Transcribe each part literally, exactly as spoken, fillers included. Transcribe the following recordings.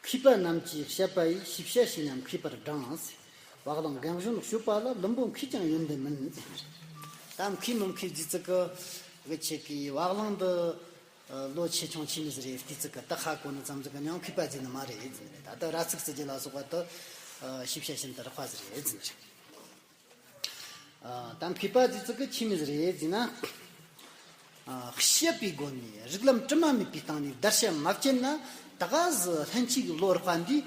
མཁས་པ་རྣམས་ཀྱིས་བཤད་པ་ཡི། ཞིབ་བཤད་བྱས་ན་མཁས་པར་བགྲང་། བག་ལེབ་གང་བྱུང་སྤྱོད་པ་ལ། བླུན་པོ་མཁས་ཀྱང་ཡོན་ཏན་མིན། ད་མཁས་མི་མཁས་ཟེར་ཚིག་གི་གི་ཆེད་ཀྱི་བག་ལེབ་འདི་ལོ་ཆེ་ཆུང་ཆི་མོ་ཟིག་རེད་བལྟས་ཚིག་གི་ད་ཧ་གོ་ནི་ཙམ་ཟིག་གི་མྱང་མཁས་པ་ཟེར་ནི་མ་རེད་ཟེར་ནི་རེད། ད་ལྟ་ར་ཚིག་ཟེར་རྒྱུ་ལ་སོགས་པ་དུ་ཞིབ་བཤད་ཤིན་ཏུ་རགས་པ་ཟིག་རེད་ཟེར་ནི་རེད། ཨ། ད་མཁས་པ་ཟེར་ཚིག་གི་ཆི་མོ་ཟིག་རེད་ཟེར་ན། ཨ། བཤད་པའི་སྒོ་ནས་རིགས་ལམ་དྲི་མ་མེད་པའི་སྟེང་ནས་བརྡར་ཤ་མ་བཅད་ན་ད་ག་ཟིག་ལྷན་སྐྱེས་ཀྱི་བློ་རགས་པ་འདིས་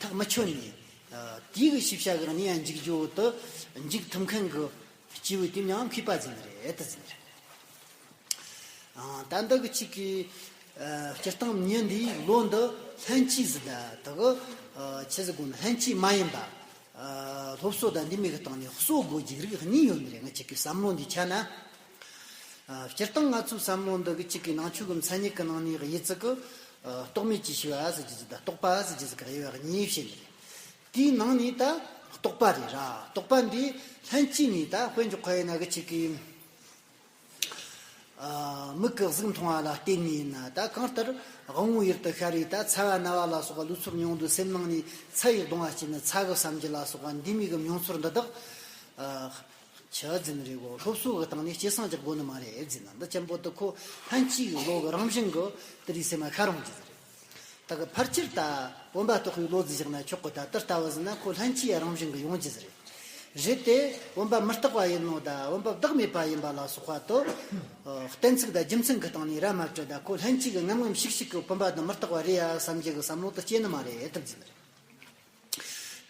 ཐག་མི་ཆོད་ནས། ཨ། དེའི་གི་ཤེས་བྱ་གི་གནས་ཡ་འཇུག་རྒྱུ་དུ་འཇུག་ཐུབ་མཁན་གི་སྐྱེས་བུ་དེ་མྱང་མཁས་པ་ཟེར་ནི་རེད། དེ་ཟེར་ནི་རེད། ཨ། ད་འདི་གི་ཆེད་ཀྱི་ཨ། སྤྱིར་བཏང་མྱི་འདིའི་བློ་འདི་ལྷན་སྐྱེས་ཟིག་ད་དེ་གི་ཨ། ཆི་ཟིག་གོ་ན་ལྷན་སྐྱེས་མ་ཡིན་པ། ཨ། སློབ་གསོ་དང་འདི་མོ་གི་སྟེང་ནས་གསོ་དགོས་རྒྱུ་རིགས་གཉིས་ཡོད་ནི་རེད། ང་ཆེད་ཀྱི་བསམ་བློ་འདི་ཆ་ན། ཨ། སྤྱིར་བཏང་ང་ཚོའི་བསམ་བློ་འདི་གི་ཆེད་ཀྱི་ནང་ཆོས་ཀྱི་མཚན་ཉིད་ཀྱི་ནང་ནས་ཡི་ཚིག་གི་ཨ། རྟོག་མེད་ཀྱི་ཤེས་པ་ཟེར་རྒྱུ་ཟིག་ད་རྟོག་པ་ཟེར་རྒྱུ་ཟིག་གི་དབྱེ་བ་གཉིས་བྱས་ནི་རེད། དེའི་ནང་ནས་ད་རྟོག་པ་རེད་ར། རྟོག་པ་འདི་ལྷན་སྐྱེས་ནས་ད་དཔེ་འཇོག་ག་ཡིན་ན་གི་ཆེད་ཀྱི། ཨ། མིག་གིས་གཟུགས་མཐོང་བ་ལ་བརྟེན་ནས་ཡིན་ན། ད་གང་ལྟར་དབང་པོ་ཡུལ་དུ་ཤར་བའི་ད་ཚ་བ་ན་བ་ལ་སོགས་པ་ལུས་ཚོར་མྱོང་དུས་སེམས་ནང་ནས་ཚ་ཡིས་གདུང་བ་སྐྱེས་ནས་ཚ་གི་བསམ་རྒྱུ་ལ་སོགས་པ་འདི་མོ་གི་མྱོང་ཚོར་འདི་དག་ཨ། ཆི་ཟེར་ནི་རེད་གོ། སློབ་གསོ་གི་སྟེང་ནས་སྐྱེད་སྲིང་རྒྱག་དགོས་ནི་མ་རེད་ཟེར་ན། འདི་ཅན་པོ་དུ་ཁོ་ལྷན་སྐྱེས་ཀྱི་བློ་གི་རང་བཞིན་གི་དེ་རིགས་སེམས་མ་ཤར་འོང་རྒྱུ་ཟིག་རེད། ད་གི་ཕལ་ཆེར་ད་བུམ་པ་རྟོགས་པའི་བློ་ཟིག་བཞག་ན་ཆོག་གི། ད་དེ་ལྟ་བུ་ཟིག་ན་ཁོ་ལྷན་སྐྱེས་རང་བཞིན་གྱིས་ཡོང་རྒྱུ་ཟིག་རེད། རེད་དེ། བུམ་པ་མི་རྟག་པ་ཡིན་ནོ་ད་བུམ་པ་བདག་མེད་པ་ཡིན་པ་ལ་སོགས་པ་དུ། ཨ། གཏན་ཚིགས་དང་རྒྱུ་མཚན་གྱི་སྟེང་ནས་ར་མ་བྲལ། ད་ཁོ་ལྷན་སྐྱེས་ཀྱི་ངམ་ངམ་ཤིག་ཤིག་གི་བུམ་པ་དེ་མི་རྟག་པ་རེད་ཡ་བསམ་རྒྱུ་གི་བསམ་བློ་དེ་སྐྱེ་ནི་མ་རེད་ཐུབ་རྒྱུ་ཟིག་རེད།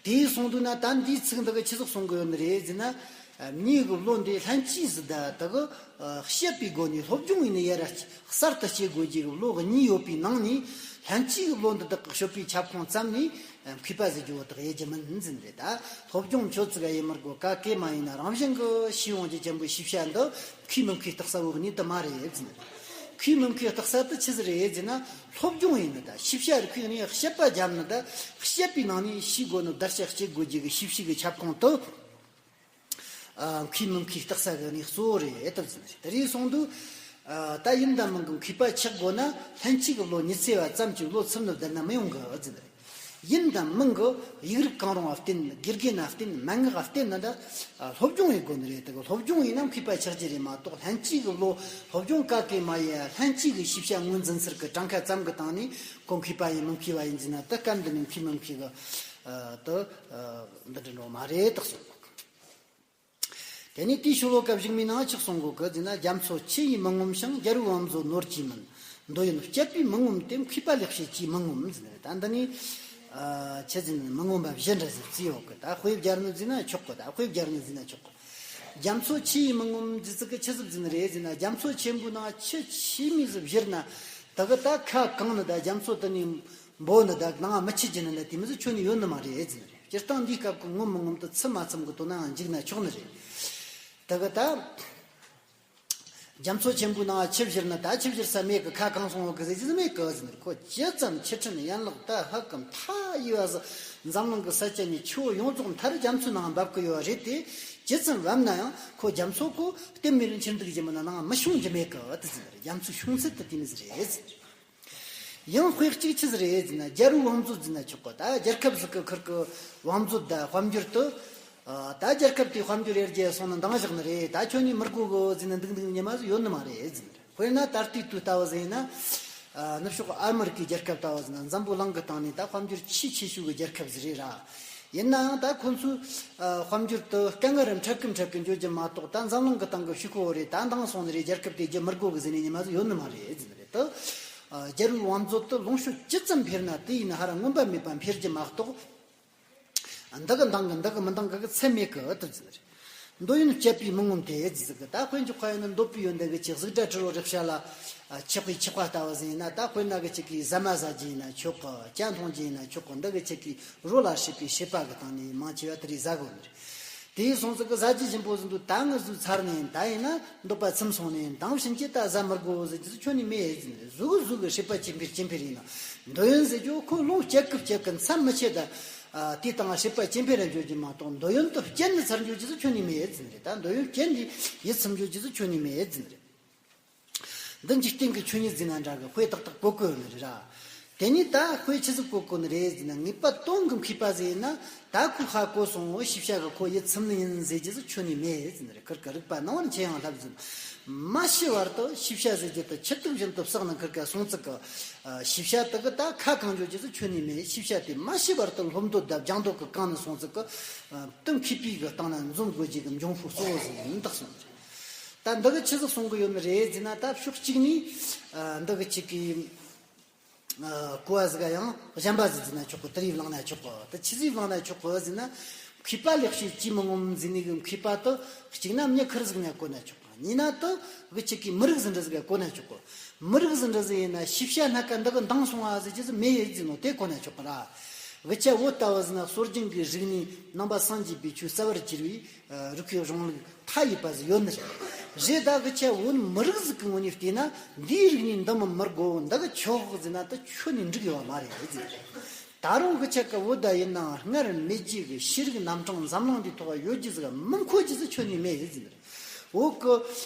དེ་གསུངས་འདུག་ན། ད་འདིའི་ཚིག་འདི་གི་ཆི་ཟིག་གསུང་གི་ཡོད་ནི་རེད་ཟེར་ན། ཨ། མྱི་གི་བློ་འདི་ལྷན་སྐྱེས་ཟིག་ད་དེ་གི་ཨ། བཤད་པའི་སྒོ་ནས་སློབ་སྦྱོང་ཡིན་ནི་ཡ་ར་གསར་དུ་སྐྱེ་དགོས་རྒྱུ་གི་བློ་གི་གཉིས་ཡོད་པའི་ནང་ནས། ལྷན་སྐྱེས་ཀྱི་བློ་འདི་དག་གི་སྤྱོད་པའི་ཁྱབ་ཁོངས་ཙམ་ནས་མཁས་པ་ཟེར་རྒྱུ་བོ་དག་ཡེ་རྒྱུ་མིན་ཟེར་ནི་རེད། ད་སློབ་སྦྱོང་ཆོད་ཙིག་ག་ཡེ་མི་དགོས། ག་གེ་མ་ཡིན་ན་རང་བཞིན་གྱི་ཤེས་ཡོང་རྒྱུ་ཅན་པོའི་ཤེས་བྱ་འདི་མཁས་མི་མཁས་རྟགས་གསལ་བོ་གི་གནས་དུ་མ་རེད་ཟེར་ནི་རེད། མཁས་མི་མཁས་རྟགས་གསལ་དེ་ཆི་ཟིག་རེད་ཟེར་ན། སློབ་སྦྱོང་ཡིན་ནི་ད་ཤེས་བྱ་རིག་པའི་གནས་དཔྱད་པ་བརྒྱབ་ནི་ད་བཤད་པའི་ནང་ནས་ཤེས་དགོས་ནི་བརྡར་ཤ་གཅོད་དགོས་རྒྱུ་གི་ཤེས་བྱའི་གི་ཁྱབ་ཁོངས་དུ། ཨ། མཁས་མི་མཁས་རྟགས་གསལ་གི་གནས་གཙོ་བོ་རེད་ལྟར་ཟེར་ནི་རེད། དེ་རིང་སོང་དུས། ཨ། ད་ཡིན་དང་མིན་གི་མཁས་པ་ཆགས་དགོས་ན་ལྷན་སྐྱེས་ཀྱི་བློ་ཉི་ཚེ་བ་ཙམ་གྱིས་བློ་ཚིམ་ནི་བསྡད་ན་མི་ཡོང་གི་ཟེར་ནི་རེད། ཡིན་དང་མིན་གི་ཡིག་རིགས་གང་རུང་བ་བསྟེན། དགེ་རྒན་ན་བསྟེན། མན་ངག་བསྟེན་ན་ད་སློབ་སྦྱོང་ཡེ་དགོས་ནི་རེད། དེ་གི་སློབ་སྦྱོང་ཡིན་ན་མཁས་པ་ཆགས་རྒྱུ་རེད་མ་གཏོགས། ལྷན་སྐྱེས་ཀྱི་བློ་སློབ་སྦྱོང་ག་གེ་མ་ཡེ་ལྷན་སྐྱེས་ཀྱི་ཤེས་བྱ་ངོས་འཛིན་ཚུལ་གྱི་གྲངས་ཀ་ཙམ་གྱི་སྟེང་ནས་ཁོ་མཁས་པ་ཡིན་མི་མཁས་པ་ཡིན་ཟེར་ན། ད་སྐབས་འདི་ནས་མཁས་མི་མཁས་གི་ཨ། དུ་ཨ། འདི་འདྲ་འགྲོ་མ་རེད་ད་གསུངས། དེ་ནས་དེའི་ཤོ་ལོ་ཀ་གཞུག་མའི་ནང་ཆི་གསུང་གོ་གི་ཟེར་ན། རྒྱ་མཚོ་ཆུ་ཡིས་མི་ངོམས་ཤིང་། རྒྱལ་པོའི་བང་མཛོད་ནོར་གྱིས་མིན། འདོད་ཡོན་སྤྱད་པས་མི་ངོམས་ཏེ། མཁས་པ་ལེགས་བཤད་ཀྱིས་མི་ངོམས་ཟེར་ནི་རེད། ད་འདི་ནི་ཨ། ཆི་ཟེར་ན་མི་ངོམས་པ་བཞི་འདྲ་ཟིག་བརྩིས་ཡོད་གི། ད་དཔེ་སྦྱར་ནི་ཟེར་ན་ཆོག་གི། ད་དཔེ་སྦྱར་ནི་ཟེར་ན་ཆོག་གི། རྒྱ་མཚོ་ཆུ་ཡིས་མི་ངོམས་ཟེར་ཚིག་གི་ཆི་ཟིག་ཟེར་ནི་རེད་ཟེར་ན། རྒྱ་མཚོ་ཆེན་པོའི་ནང་ཆུ་ཆི་མོ་ཟིག་བཞུར་ན་དེ་གི་ད་ཁ་གང་ནི་ད་རྒྱ་མཚོ་དེ་ནས་འབོ་ནི་ད་ནང་མི་ཆུ་རྒྱུ་ནི་ད་དེ་མོ་ཟིག་ཁྱོན་ནས་ཡོད་ནི་མ་རེད་ཟེར་ནི་རེད། སྤྱིར་བཏང་འདིའི་སྐབས་ཀྱི་ངོམས་མི་ངོམས་དེ་ཚིམ་མ་ཚིམ་གི་དོན་ནའང་འཇུག་ན་ཆོག་ནི་རེད། དེ་གི་ད་རྒྱ་མཚོ་ཆེན་པོའི་ནང་ཆུ་བཞུར་ན་ད་ཆུ་བཞུར་ས་མེད་གི། ཁ་གང་སོང་བ་གི་ཟེར་རྒྱུ་ཟིག་མེད་གི་ཟེར་ནི་རེད། ཁོ་ཇི་ཙམ་ཆུ་ཕྲན་ཡན་ལག་ད་ཧ་གི་མཐའ་ཡས་པ་ཟིག་འཛམ་གླིང་གི་ས་ཆ་ནས་ཆུ་བོ་ཡོངས་རྫོགས་མཐར་རྒྱ་མཚོའི་ནང་འབབ་གི་ཡོད་རེད་དེ། ཇི་ཙམ་བབས་ན་ཡང་ཁོ་རྒྱ་མཚོ་ཁོ་གཏན་མེད་རུ་འཁྱིལ་འདུག་རྒྱུ་མིན་ན་ནང་མི་ཤོང་རྒྱུ་མེད་གི་དེ་ཟེར་ནི་རེད། རྒྱ་མཚོ་ཤོང་ཚད་དེ་དེ་མོ་ཟིག་རེད་ཟེར་ནི་རེད། ཡང་དཔེ་གཅིག་ཆི་ཟིག་རེད་ཟེར་ན། རྒྱལ་པོའི་བང་མཛོད་ཟེར་ན་ཆོག་གི། ད་རྒྱལ་ཁབ་ཟིག་གི་ཁུར་གི་བང་མཛོད་ད་དཔལ་འབྱོར་དུ། ཨ། ད་རྒྱལ་ཁབ་དེའི་དཔལ་འབྱོར་ཡར་རྒྱས་སོང་ན་འདང་བཞག་ནི་རེད། ད་ཁྱོན་ནས་མི་དགོས་གི་ཟེར་ནས་འདུག་འདུག་ཉི་མ་ཟིག་ཡོད་ནི་མ་རེད་ཟེར་ནི་རེད། དཔེར་ན་ད་ལྟའི་དུས་ལྟ་བུ་ཟིག་ཡིན་ན། ཨ། ནུབ་ཕྱོགས་ཨ་མི་རི་ཀའི་རྒྱལ་ཁབ་ལྟ་བུ་ཟིག་ཡིན་ན་འཛམ་བུ་གླིང་གི་སྟེང་ནས་ད་དཔལ་འབྱོར་ཆེས་ཆེ་ཤོས་ཀྱི་རྒྱལ་ཁབ་ཟིག་རེད་ར། ཡིན་ནའང་ད་ཁོ་ཚོའི་ཨ། དཔལ་འབྱོར་དུ་དཀའ་ངལ་རུ་འཕྲད་གི་འཕྲད་གི་འགྱོ་རྒྱུ་མ་གཏོགས། ད་འཛམ་གླིང་གི་སྟེང་གི་ཕྱུག་པོ་རེད། ད་འདང་སོང་ནི་རེད། རྒྱལ་ཁབ་དེ་རྒྱུ་མི་དགོས་གི་ཟེར་ནས་ཉི་མ་ཟིག་ཡོད་ནི་མ་རེད་ཟེར་ནི་རེད། ད་ཨ། རྒྱལ་པོའི་བང་མཛོད་དུ་ལོངས་སྤྱོད་ཇི་ཙམ་འཕེལ་ན་དེ་ཡིན་ན་ཧ་ར་ངོམས་པ་མེད་པ་འཕེལ་རྒྱུ་མ་གཏོགས། འདི་གི་འདང་གི་འདི་གི་མི་འདང་གི་གི་ཚད་མེད་གི་དེ་ཟེར་ནི་རེད། འདོད་ཡོན་སྤྱད་པས་མི་ངོམས་ཏེ་ཟེར་གི། ད་དཔེ་འཇོག་པ་ཡིན་ན་འདོད་པའི་ཡོན་ཏན་གི་ཆེད་གཟུགས་སྒྲ་དྲི་རོ་རེག་བྱ་ལ་ཆགས་པའི་ཆགས་པ་ལྟ་བུ་ཟིག་ཡིན་ན། ད་དཔེར་ན་གི་ཅིག་གིས་ཟ་མ་ཟ་རྒྱུ་ཡིན་ན་ཆོག་གི། ཇ་འཐུང་རྒྱུ་ཡིན་ན་ཆོག་གི། འདི་གི་ཅིག་གིས་རོ་ལ་སྲེད་པའི་སྲེད་པ་གི་སྟེང་ནས་མང་ཆེ་བ་དེ་རིགས་ཟ་དགོས་ནི་རེད། དེ་ཡིན་སོང་ཙང་གི་ཟ་རྒྱུ་ཞིམ་པོ་ཟིག་འདུག་ད་ངས་ཟོས་ཚར་ནས་ད་ཡིན་ན་འདོད་པ་ཚིམ་སོང་ནས་འདང་བྱིན་གྱི་ད་ཟ་མི་དགོས་ཟེར་རྒྱུ་ཟིག་ཁྱོན་ནས་མེད་ཟེར་ནི་རེད། ཟོས་གི་ཟོས་གི་སྲེད་པ་ཇེ་འཕེལ་ཇེ་འཕེལ་ཡིན་ན། འདོད་ཡོན་ཟེར་རྒྱུ་ཁོ་ལོངས་སྤྱད་གི་སྤྱད་གི་མཚམས་མི་ཆད་ད། ཨ། དེའི་སྟེང་སྲེད་པ་ཇེ་འཕེལ་ར་འགྱོ་རྒྱུ་མ་གཏོགས། འདོད་ཡོན་དེ་བསྐྱལ་ནས་ཚར་འགྱོ་རྒྱུ་ཟིག་ཁྱོན་ནས་མེད་ཟེར་ནི་རེད། ད་འདོད་ཡོན་བསྐྱལ་ནས་ཡིད་ཚིམ་འགྱོ་རྒྱུ་ཟིག་ཁྱོན་ནས་མེད་ཟེར་ནི་རེད། འདི་འཇིག་རྟེན་གྱི་ཆོས་ཉིད་ཟེར་ན་འདྲ་གི། དཔེ་ཏག་ཏག་གོ་གི་ཡོད་ནི་རེད་ར། དེ་ནས་ད་དཔེ་ཆི་ཟིག་གོ་གོ་ནི་རེད་ཟེར་ན། ངེས་པ་དོན་གྱི་མཁས་པ་ཟིག་ཡིན་ན་ད་ཁོས་ཧ་གོ་སོང་། ཞིབ་བཤད་གི་ཁོ་ཡིད་ཚིམ་ནི་ཡིན་ཟེར་རྒྱུ་ཟིག་ཁྱོན་ནས་མེད་ཟེར་ནི་རེད། ཁིར་ཀ་རིག་པ་ནང་བར་ཆེ་ཡང་ལྷབ་ཟིན། མ་ཤི་བར་དུ་ཞིབ་བཤད་ཟེར་རྒྱུ་དེ་ཆི་ཏུག་བཞིན་དུ་བསགས་ནི། ཁིར་ཀ་སོང་ཙི་གི་ཞིབ་བཤད་དེ་གི་ད་ཁ་གང་འཇོག་རྒྱུ་ཟིག་ཁྱོན་ནས་མེད། ཞིབ་བཤད་དེ་མ་ཤི་བར་དུ་སློབ་འདོད་དང་སྦྱང་འདོད་གི་གང་ནས་སོང་ཙི་གི། དེ་མཁས་པའི་གི་སྟེང་ན་འཛོམས་དགོས་རྒྱུ་གི་འབྱུང་ཁུངས་གཙོ་བོ་ཟིག་ཡིན་དག་སོང་། ད་འདི་གི་ཆི་ཟིག་གསུང་གི་ཡོད་ནི་རེད་ཟེར་ན། ད་ཕྱོགས་གཅིག་ནས་འདི་གི་ཅིག་གི་གོ་བ་ཟིག་ག་ཡང་གཞན་པ་ཟིག་ཟེར་ན་ཆོག་གི། དེ་རིགས་བླངས་ན་ཆོག་གི། ད་ཆི་ཟིག་བླངས་ན་ཆོག་གི་ཟེར་ན། མཁས་པ་ལེགས་བཤད་ཅིས་མི་ངོམས་ཟེར་ནི་གི་མཁས་པ་དེ་གཅིག་ན་མྱི་ཁིར་ཟིག་ན་གོ་ན་ཆོག་གི། གཉིས་ན་དེ་གི་ཅིག་གི་མི་རིགས་ཟིག་འདྲ་ཟིག་ག་གོ་ན་ཆོག་གི། མི་རིགས་ཟིག་འདྲ་ཟིག་ཡིན་ན་ཞིབ་བཤད་སྣ་ཁ་འདི་གི་འདང་སོང་བ་ཟེར་རྒྱུ་ཟིག་མེད་ཡོད་ཟེར་ནོ་དེ་གོ་ན་ཆོག་གི་ར། གི་ཆ་བོད་ལྟ་བུ་ཟིག་ན་སྲོལ་རྒྱུན་གི་རིག་གནས་ནང་པ་སངས་རྒྱས་པའི་ཆོས་རྩ་བར་གྱུར་བའི་རིག་པའི་གཞུང་ལུགས་མཐའ་ཡས་པ་ཟིག་ཡོད་ནི་རེད། རེད། ད་གི་ཆ་བོད་མི་རིགས་ཟིག་གི་ངོས་ནས་བལྟས་ན་འདིའི་རིག་གནས་འདི་མི་མི་དགོ་འདི་གི་ཆོག་ཟེར་ན་ད་ཁྱོན་ནས་འགྲིག་ཡོད་མ་རེད་ཟེར། ད་རུང་གི་ཆ་གི་བོད་ད་ཡིན་ནའང་སྔར་མེད་རྒྱུ་གི་ཤེས་རིག་རྣམ་གྲངས་འཛམ་གླིང་འདིའི་ཐོག་ཡོད་རྒྱུ་ཟིག་མི་མཁོ་རྒྱུ་ཟིག་ཁྱོན་ནས་མེད་ཟེར་ནི་རེད། བོད་གི་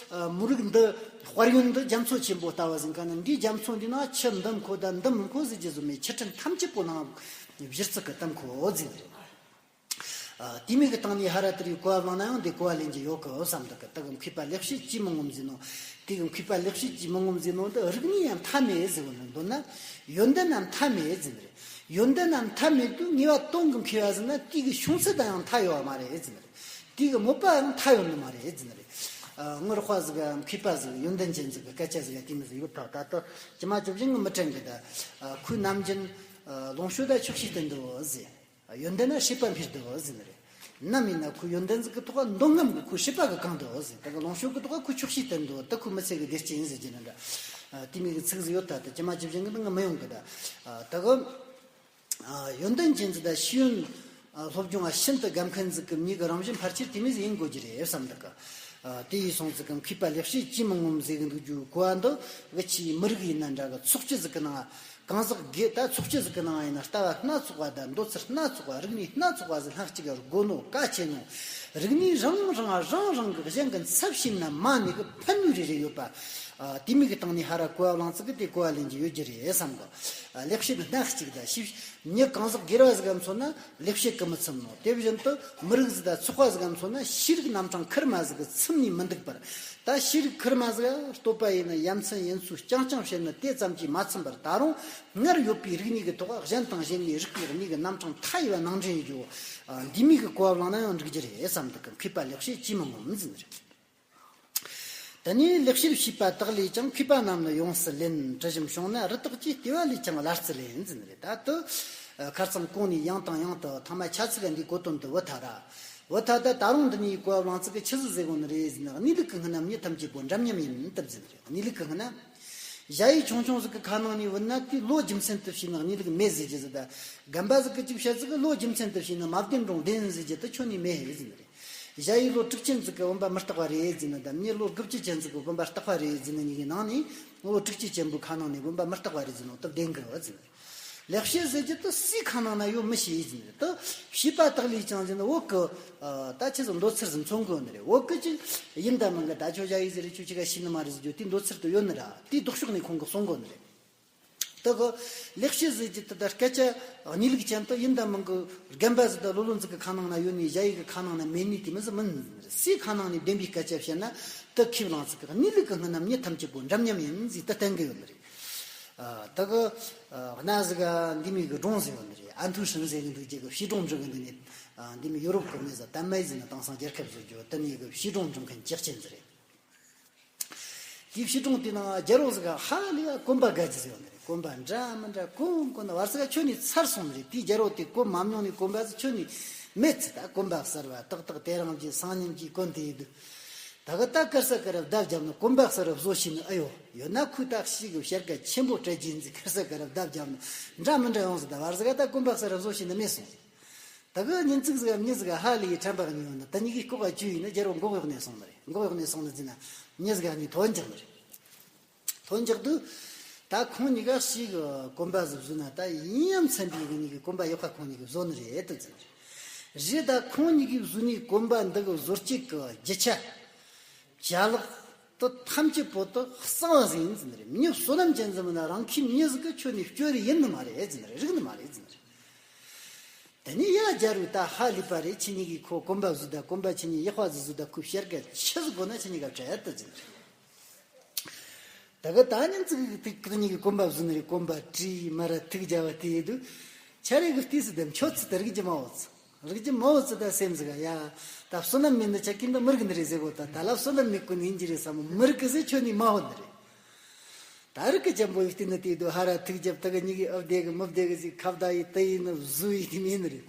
མི་རིགས་འདི་དཔལ་ཡོན་འདི་རྒྱ་མཚོ་ཆེན་པོ་ལྟ་བུ་ཟིག་ག་ན། འདིའི་རྒྱ་མཚོ་འདི་ན་ཆུ་འདི་མཁོ་ད་འདི་མི་མཁོ་ཟེར་རྒྱུ་ཟིག་མེད། ཆུ་ཕྲན་ཐམས་ཅད་པོ་ནང་བཞུར་ཚིག་གི་གཏམ་ཁོ་ཟིག་རེད། ཨ། དེ་མིག་གི་སྟེང་ནས་ཧ་ར་ཏི་རིའི་གོ་བ་བླངས་ན་ཡང་འདི་གོ་བ་ལེན་རྒྱུ་ཡོད་གི་བསམ་འདུག་གི། དེ་གི་མཁས་པ་ལེགས་བཤད་ཅིས་མི་ངོམས་ཟེར་ནོ། དེ་གི་མཁས་པ་ལེགས་བཤད་ཅིས་མི་ངོམས་ཟེར་ནོ་འདི་རིག་གནས་ཡང་མཐའ་མེད་ཟེར་བ་ནི་འདོད་ན། ཡོན་ཏན་ཡང་མཐའ་མེད་ཟེར་ནི་རེད། ཡོན་ཏན་ཡང་མཐའ་མེད་དུས་ངེས་པ་དོན་གི་མཁས་པ་ཟེར་ན་དེ་གི་བྱུང་ཚུལ་དང་ཡང་མཐའ་ཡོད་པ་མ་རེད་ཟེར་ནི་རེད། དེ་གི་མོས་པ་ཡང་མཐའ་ཡོད་ནི་མ་རེད་ཟེར་ནི་རེད། ཨ། ངའི་རོགས་པ་ཟིག་གི་མཁས་པ་ཟིག་ཡོན་ཏན་ཅན་ཟིག་གི་སྐད་ཆ་ཟིག་ཡ་དེ་མི་ཟིག་ཡོད་ཐག། ད་ལྟ་ཇི་མ་ཇི་བཞིན་གི་མི་དྲན་གི། ད་ཁོས་ནམ་རྒྱུན་ལོངས་སྤྱོད་ད་ཆོག་ཤེས་བསྟེན་འདུག་ཟེར། ཡོན་ཏན་ན་སྲེད་པ་འཕེལ་འདུག་ཟེར་ནི་རེད། ནམ་ཡིན་ན་ཁོ་ཡོན་ཏན་ཟིག་གི་ཐོག་འདོད་རྔམ་གི་ཁོ་སྲེད་པ་གི་གང་འདུག་ཟེར། ད་གི་ལོངས་སྤྱོད་གི་ཐོག་ཁོ་ཆོག་ཤེས་བསྟེན་འདུག། ད་ཁོ་མི་ཚེ་གི་བདེ་སྐྱིད་ཡིན་ཟེར་གྱི་ནི་འདྲ། དེ་མིན་གི་ཚིག་ཟིག་ཡོད་ད། ད་ཇི་མ་ཇི་བཞིན་གི་ནི་ང་མི་ཡོང་གི་ད། ད་གི་ཡོན་ཏན་ཅན་ཟིག་ད་ཤེས་ཡོན་སློབ་སྦྱོང་བ་ཤིན་ཏུ་དགའ་མཁན་ཟིག་གི་མྱི་གི་རང་བཞིན་ཕལ་ཆེར་དེ་མོ་ཟིག་ཡིན་དགོས་ཀྱི་རེད་བསམ་འདུག་གི། དེ་ཡིན་སོང་ཙི་གི་མཁས་པ་ལེགས་བཤད་ཅིས་མི་ངོམས་ཟེར་གི་འདུག་རྒྱུ་གོ་བ་འདི་གི་ཆེའི་མི་རིགས་ཡིན་ན་འདྲ་གི། ཚོགས་སྤྱི་ཟིག་གི་ནང་གང་ཟག་སྒེར་ད་ཚོགས་སྤྱི་ཟིག་གི་ནང་ཡིན་ན་ལྟ་བ་སྣ་ཚོགས་པ་དང་འདོད་ཚུལ་སྣ་ཚོགས་པ། རིག་གནས་སྣ་ཚོགས་པ་ཟིག་སྣ་གཅིག་ག་དགོས་ནོ་གལ་ཆེ་ནོ། རིག་གནས་རང་རང་རང་རང་གི་གཞན་གི་ཚབ་བྱས་ན་མ་ནི་གི་ཕན་ནུས་རེ་རེ་ཡོད་པ། དེ་མིག་གི་སྟེང་ནས་ཧ་ར་གོ་བ་བླངས་ཙི་གི་དེ་གོ་བ་ལེན་རྒྱུ་ཡོད་རྒྱུ་རེད་བསམ་གི། ལེགས་བཤད་སྣ་གཅིག་ད་ཤེས། མྱི་གང་ཟག་སྒེར་བ་ཟིག་ག་མཚོན་ན་ལེགས་བཤད་གི་མི་ཚིམ་ནོ། དེ་བཞིན་དུ་མི་རིགས་ཟིག་ད་ཚོགས་པ་ཟིག་ག་མཚོན་ན་ཤེས་རིག་རྣམ་གྲངས་ཁེར་མ་ཟིག་གི་ཚིམ་ནས་མི་འདུག་པར། ད་ཤེས་རིག་ཁེར་མ་ཟིག་ག་བསྟོད་པ་ཡིན་ན་ཡ་མཚན་ཡིན་ཚུལ་རྐྱང་རྐྱང་བཤད་ནི་དེ་ཙམ་གྱིས་མ་ཚིམ་པར། ད་རུང་སྔར་ཡོད་པའི་རིག་གནས་ཀྱི་ཐོག་གཞན་དང་གཞན་གཉིས་རིག་པའི་གནས་ཀྱི་རྣམ་གྲངས་མཐའ་ཡས་པ་ནང་འདྲེན་ཡོད་རྒྱུ། འདི་མིག་གི་གོ་བ་བླངས་ན་ཡང་འགྲིག་རྒྱུ་རེད་བསམ་འདུག་གི། མཁས་པ་ལེགས་བཤད་ཅིས་མི་ངོམས་ཟེར་ནི་རེད། དེ་ནས་ལེགས་བཤད་ཤེས་པ་དག་ལས་ཀྱང་། མཁས་པ་རྣམས་ནི་ཡོངས་སུ་ལེན། དྲི་ཞིམ་བྱུང་ན་རི་དྭགས་ཀྱིས། ལྟེ་བ་ལས་ཀྱང་བླ་རྩི་ལེན་ཟེར་ནི་རེད། ད་དུ་ཁ་རྩང་གོང་ནས་ཡང་དང་ཡང་དུ་ཐ་མ་ཆ་ཚིག་འདིའི་གོ་དོན་དུ་བུ་ཐ་ར། བུ་ཐ་ད་ད་རུང་འདི་ནས་གོ་བ་བླངས་ཚིག་གི་ཆི་ཟིག་ཟེར་གོ་ནི་རེད་ཟེར་ན། གནས་ལུགས་ཀྱི་སྔུན་ན་མྱི་ཐམས་ཅད་པོ་འདྲ་མཉམ་ཡིན་སྟབས་ཟེར་ནི་རེད། གནས་ལུགས་ཀྱི་སྔུན་ན། ཞ་ཡི་ཆུང་ཆུང་ཟིག་གི་ཁ་ནང་ནས་བུད་ན་དེ་བློ་རྒྱུ་མཚན་དུ་བྱས་ན་གནས་ལུགས་མེད་ཟེར་རྒྱུ་ཟིག་ད། རྒན་པ་ཟིག་གི་ཅིག་བཤད་ཟིག་གི་བློ་རྒྱུ་མཚན་དུ་བྱས་ན་མ་བདེན་རུང་བདེན་ཟེར་རྒྱུ་དེ་ཁྱོན་ནས་མེད་ཟེར་ནི་རེད། ཞ་ཡི་ལོ་དྲུག་ཅན་ཟིག་གི་བུམ་པ་མི་རྟག་པ་རེད་ཟེར་ན་དང་། མྱི་ལོ་དགུ་བཅུ་ཅན་ཟིག་གི་བུམ་པ་རྟག་པ་རེད་ཟེར་ན། གཉིས་ཀའི་ནང་ནས་ལོ་དྲུག་ཅུ་ཅན་པོའི་ཁ་ནང་ནས་བུམ་པ་མི་རྟག་པ་རེད་ཟེར་ནོ་སྟབས་བདེན་གི་བ་ཟེར་ནི་རེད། ལེགས་བཤད་ཟེར་རྒྱུ་དེ་སུའི་ཁ་ནང་ན་ཡོད་མི་ཤེས་ཟེར་ནི་རེད། དེ་ཤེས་པ་དག་ལས་ཀྱང་ཟེར་ན་བོད་གི་ད་ཆི་ཟིག་འདོད་ཚུལ་ཟིག་མཚོན་གི་ནི་རེད། བོད་གི་ཅིག་ཡིན་ད་མིན་གི་ད་ཁྱོད་ཞ་ཡི་ཟེར་རེད། ཁྱོད་ཅི་ག་ཤེས་ནི་མ་རེད་ཟེར་རྒྱུ་དེ་འདོད་ཚུལ་དེ་ཡོད་ནི་ར། དེའི་ལྡོག་ཕྱོགས་ནས་ཁོང་གིས་གསུང་གི་ནི་རེད། དེ་གི་ལེགས་བཤད་ཟེར་རྒྱུ་དེ་ད་སྐད་ཆ་གནས་ལུགས་ཅན་དུ་ཡིན་ད་མིན་གི་རྒན་པ་ཟིག་ད་ལོ་ལོན་ཟིག་གི་ཁ་ནང་ན་ཡོད་ནི་ཞ་ཡི་གི་ཁ་ནང་ན་མེད་ནི་དེ་མི་ཟིག་མིན། སུའི་ཁ་ནང་ནས་བདེན་པའི་སྐད་ཆ་བཤད་ན་དེ་ཁས་བླངས་ཚིག་གི། གནས་ལུགས་ཀྱི་སྔུན་ན་མྱི་ཐམས་ཅད་པོ་འདྲ་མཉམ་ཡིན་ཟེར་དེ་བསྟན་གི་ཡོད་ནི་རེད། ཨ། དེ་གི་ཨ། གནའ་ཟིག་ག་འདི་མོ་གི་སྒྲུང་ཟིག་ཡོད་ནི་རེད། ཨན་ཐུ་ཧྲིན་ཟེར་གི་འདུག་ཅིག་གི་བྱིས་སྒྲུང་འབྲི་གི་འདུག་ནི། ཨ། འདི་མོ་ཡོ་རོབ་གི་མི་ཟིག་ད་མའི་ཟེར་ན་དེང་སང་རྒྱལ་ཁབ་བཟོ་རྒྱུ་དེ་མོ་གི་བྱིས་སྒྲུང་འབྲི་མཁན་ཇག་ཆེན་ཟིག་རེད། དེའི་བྱིས་སྒྲུང་དེའི་ནང་རྒྱལ་པོ་ཟིག་ག་ཧ་ལས་ཡ་གོན་པ་དགའ་རྒྱུ་ཟིག་ཡོད་ནི་རེད། གོན་པ་འདྲ་མི་འདྲ་གོན་གོན་ན་བར་ཟིག་ག་ཁྱོན་ནས་ཚར་སོང་ནི་རེད། དེའི་རྒྱལ་པོ་དེ་གོན་མ་མྱོང་ནི་གོན་པ་ཟིག་ཁྱོན་ནས་མེད་ཚེ། ད་གོན་པ་གསར་བ་ཏག་ཏག་དེ་རིང་གི་སང་ཉིན་གྱི་གོན་དེ་ཡིན་དུས། ད་གི་ད་གར་ས་གར་བརྡ་བརྒྱབ་ནི་གོན་པ་གསར་བཟོ་ཤེས་ནི་ཨེ་ཡོད། ཡོད་ན་ཁོས་ད་ཤེས་གི་བཤད་ག་ཆེན་པོ་སྤྲད་རྒྱུ་ཡིན་ཟེར། གར་ས་གར་བརྡ་བརྒྱབ་ནི་འདྲ་མི་འདྲ་ཡོང་ཟིག་ད་བར་ཟིག་ག་ད་གོན་པ་གསར་བཟོ་ཤེས་ནི་མེད་སོང་། ད་གི་ཉིན་ཙིག་ཟིག་མྱི་ཟིག་ཧ་ལས་ཡི་ཁྲམ་པ་གཉིས་ཡོད་ནི། ད་གཉིས་ཀའི་ལྐོག་ག་བཅུག་ཡིན་ན་རྒྱལ་པོ་མགོ་གཡོག་ནས་སོང་ནི་རེད། མགོ་གཡོག་ནས་སོང་ནི་ཟེར་ན་མྱི་ཟིག་གཉིས་ཐོན་འཇག་ནི་རེད། ཐོན་འཇག་དུས་ད་ཁོང་གཉིས་ཀ་ཞིག་གི་གོན་པ་ཟིག་བཟོས་ན་ད་ཡིན་ཡང་མཚན་པའི་གི་གཉིས་ཀའི་གོན་པ་ཡག་པ་ཁོང་གཉིས་ཀྱིས་བཟོ་ནི་རེད་དུ་ཟེར་ནི་རེད། རེད། ད་ཁོང་གཉིས་ཀྱིས་བཟོས་ནི་གོན་པ་འདི་གི་བཟོ་སྤྱད་གི་རྒྱུ་ཆ། ཅ་ལག་དུ་ཐམས་ཅད་པོ་དུ་གསང་བ་ཟིག་ཡིན་ཟེར་ནི་རེད། མྱི་བསོད་ནམས་ཅན་ཟིག་མིན་ན་རང་ཁྱིམ་མྱི་ཟིག་གི་ཁྱོད་ནི་སྤྱོད་རིགས་ཡིན་ནི་མ་རེད་ཟེར་ནི་རེད། རིགས་ནི་མ་རེད་ཟེར་ནི་རེད། དེ་ནས་ཡ་རྒྱལ་པོ་ད་ཧ་ལས་པ་རེད། ཁྱེད་གཉིས་ཀྱིས་ཁོ་གོམ་པ་བཟོས་ད། གོམ་པ་ཁྱེད་གཉིས་ཡག་པ་ཟིག་བཟོས་ད། ཁོས་བཤད་ག་ཆི་ཟིག་དགོས་ན་ཁྱེད་གཉིས་ཀ་འཕྲད་ད་ཟེར་ནི་རེད། ད་གི་ད་ཉིན་ཙིག་གི་ཁོ་གཉིས་ཀྱིས་གོམ་པ་བཟོས་ནི་རེད། གོམ་པ་བྲིས་མ་ར་ཐུག་རྒྱ་བ་དེ་ཡིན་དུས། ཆ་རེ་གི་ལྟས་སུ་དེ་མཆོད་ཚུལ་དེ་རིག་རྒྱུ་མ་འོ་ཚུལ། རིག་རྒྱུ་མ་འོ་ཚུལ་ད་སེམས་ཟིག་ག་ཡ། ད་བསོད་ནམས་མེད་ནི་ཆ་གིན་ད་མི་རིག་ནི་རེད་ཟེར་གོ། ད་ད་ལ་བསོད་ནམས་མེད་གོ་ནི་ཡིན་གྱི་རེད་བསམ། མི་རིག་གི་ཟེར་ཁྱོད་ནི་མ་འོ་ནི་རེད། ད་རིག་གི་ཅན་པོ་ཡི་སྟེང་ན་དེ་དུ་ཧ་ར་ཐུག་རྒྱབ། ད་གི་གཉིས་ཀྱི་ཨབ་བདེ་གི་མི་བདེ་གི་ཟིག་ཁ་བརྡ་ཡི་ཏི་ཡི་ནི་བཟོ་ཡི་དེ་མིན་ནི་རེད།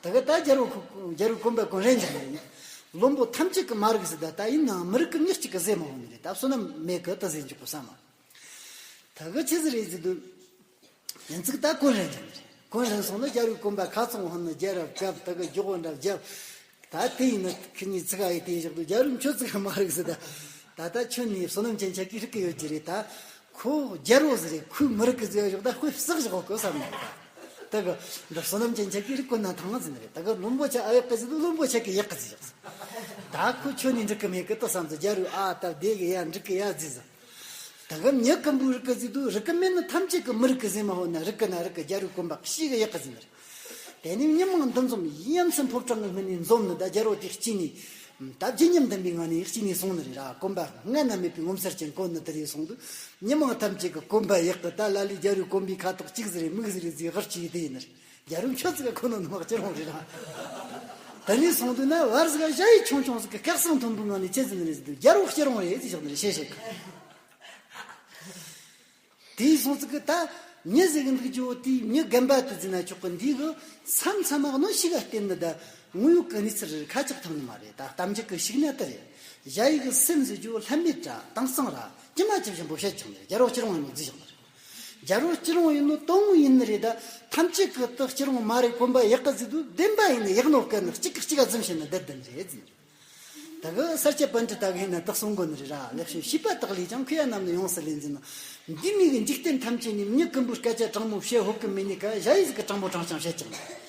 ད་གི་ད་རྒྱལ་པོ་ཁོ་རྒྱལ་པོ་གོམ་པ་གོན་རན་ཅང་རེད། བློན་པོ་ཐམས་ཅད་ཀྱི་མ་རིག་ཟིག་ད། ད་ཡིན་ནའང་མི་རིག་གི་མྱི་གཅིག་གི་ཟེར་མ་འོང་ནི་རེད། ད་བསོད་ནམས་མེད་གི་ད་ཟེར་འཇུག་གོ་བསམ། ད་གི་ཆི་ཟིག་རེད་ཟེར་དུས། ཡིན་ཙིག་ད་གོན་རན་ཅང་རེད། གོན་རན་སོང་ན་རྒྱལ་པོའི་གོམ་པ་ཁ་ཚང་བ་ནི་རྒྱལ་རབས་རྒྱབ། ད་གི་རྒྱུག་འོ་འདྲ་རྒྱབ། ད་དེ་ཡིན་ན་ཁི་གཉིས་ཚིག་ག་ཡི་དེ་བཞག་དུས་རྒྱལ་པོ་མཆོད་ཚིག་ག་མ་རིག་ཟེར་ད། ད་ད་ཁྱོད་ནི་བསོད་ནམས་ཅན་ཆ་གིས་རིག་གི་ཡོད་ཀྱི་རེད། ད་ཁོ་རྒྱལ་པོ་ཟིག་རེད། ཁོས་མི་རིག་གི་ཟེར་བཞག་ད་ཁོས་བསགས་བཞག་གོ་བསམ་ནས། ད་གི་འདི་བསོད་ནམས་ཅན་ཆ་གིས་རིག་གོ་ན་ཐང་ཟེར་ནི་རེད། ད་གི་བློན་པོ་ཆ་ཨ་ཡག་གི་ཟེར་དུས་བློན་པོ་ཆ་གིས་ཡག་གི་ཟེར་བཞག་ད་ཁོ་ཁྱོད་ནི་འགྲིག་གི་མེད་གི་ད་བསམ་ཟེར། རྒྱལ་པོས་ཨ་ད་བདེ་གི་ཡ་འགྲིག་གི་ཡ་ཟེར་ཟེར། ད་གི་མྱི་ཀུན་པོས་རིག་གི་ཟེར་དུས་རིག་གི་མེད་ནི་ཐམས་ཅད་ཀྱིས་མི་རིག་གི་ཟེར་མ་ཧོ་ན་རིག་གི་ན་རིག་གི། རྒྱལ་པོའི་གོམ་པ་ཞེ་གི་ཡག་གི་ཟེར་ནི་རེད། དེ་ནས་མྱི་མང་འདུ་འཛོམས་ཡ་མཚན་ཕོ་བྲང་གི་སྔུན་ནས་འཛོམས་ནི། ད་རྒྱལ་པོ་དེ་སྐྱེས་ནས་ད་བརྗིད་ཉམས་ལྡན་པའི་ངང་ནས་སྐྱེས་ནས་སོང་ནི་རེད་ར། གོམ་པ་སྔ་ན་མེད་པའི་ངོ་མཚར་ཅན་གོན་ནི་དེ་རེད། སོང་དུས་མྱི་མང་ཐམས་ཅད་ཀྱི་གོམ་པ་ཡག་གི། ད་ལ་ལས་རྒྱལ་པོའི་གོམ་པའི་ཁ་དོག་གཅིག་ཟིག་རེད། མིག་ཟིག་རེད་ཟེར་གི་ཅིག་དེ་ཡིན་ནི་རེད། རྒྱལ་པོ་མཆོད་ཚིག་ག་ཁོ་ན་ནང་ཁྱེད་རང་རེད་ར། དེ་ནས་སོང་དུས་ན་བར་ཟིག་ག་ཞ་ཡི་ཆུང་ཆུང་ཟིག་གི་སྐད་གསང་མཐོན་པོའི་ངང་ནས་ཅི་ཟེར་ནི་རེད་ཟེར་དུས། རྒྱལ་པོ་ཁྱེད་རང་རེད་ཟེར་བཞག་ནི་རེད། ཤེས་ཤེས་གི། དེའི་སོང་ཙིག་གི་ད་མྱི་ཟེར་གི་འདུག་རྒྱུ་བོ་དེའི་མྱི་རྒན་པ་དེ་ཟེར་ན་ཆོག་གི། འདི་གི་མཚམས་མཚམས་མ་གནོན་ཤིག་ག་བརྟེན་ནི་ད་དངོས་ཡོད་གི་གནས་ཚུལ་རེད། ཁ་ཅིག་ཐོན་ནི་མ་རེད། ད་གཏམ་རྒྱུད་གི་ཤིག་ན་དེ་རེད། ཞ་ཡི་གི་སེམས་ཟེར་རྒྱུ་བོ་ལྷད་མེད་ར་དྭངས་གཙང་ར་ཇི་མ་ཇི་བཞིན་པོ་བཤད་ཀྱང་ནི་རེད། རྒྱལ་པོ་སྤྱིར་བཏང་ཡིན་ནོ་ཟེར་ཀྱང་ནི་རེད། རྒྱལ་པོ་སྤྱིར་བཏང་ཡིན་ནོ་དོན་དངོས་ཡིན་ནི་རེད། ད་ཐམས་ཅད་གི་དུ་སྤྱིར་བཏང་མ་རེད། གོམ་པ་ཡག་གི་ཟེར་དུས་བདེན་པ་ཡིན་ནི་ཡག་ནོ་གི་ནི་གཅིག་གི་གཅིག་ག་འཛིན་བྱེད་ནི་བསྡད་བསྡད་ནི་རེད་ཟེར་ནི་རེད། ད་གི་ས་སྐྱ་པཎྜི་ཏ་གིས་ན་དག་གསུང་གོ་ནི་རེད་ར། ལེགས་བཤད་བྱིས་པ་དག་ལས་ཀྱང་། མཁས་པ་རྣམས་ནི་ཡོངས་སུ་ལེན་ཟེར་ན། འདི་མིན་གྱི་འཇིག་རྟེན་ཐམས་ཅད་ནས་མྱི་ཀུན་པོས་སྐད་ཆ་དྲང་མོ་བཤད་ཧོ་གི་མེད་ནི་ཀ། ཞ་ཡི་ཟིག་གི་དྲང་མོ་དྲང་རྐྱང་བཤད་ཀྱང་།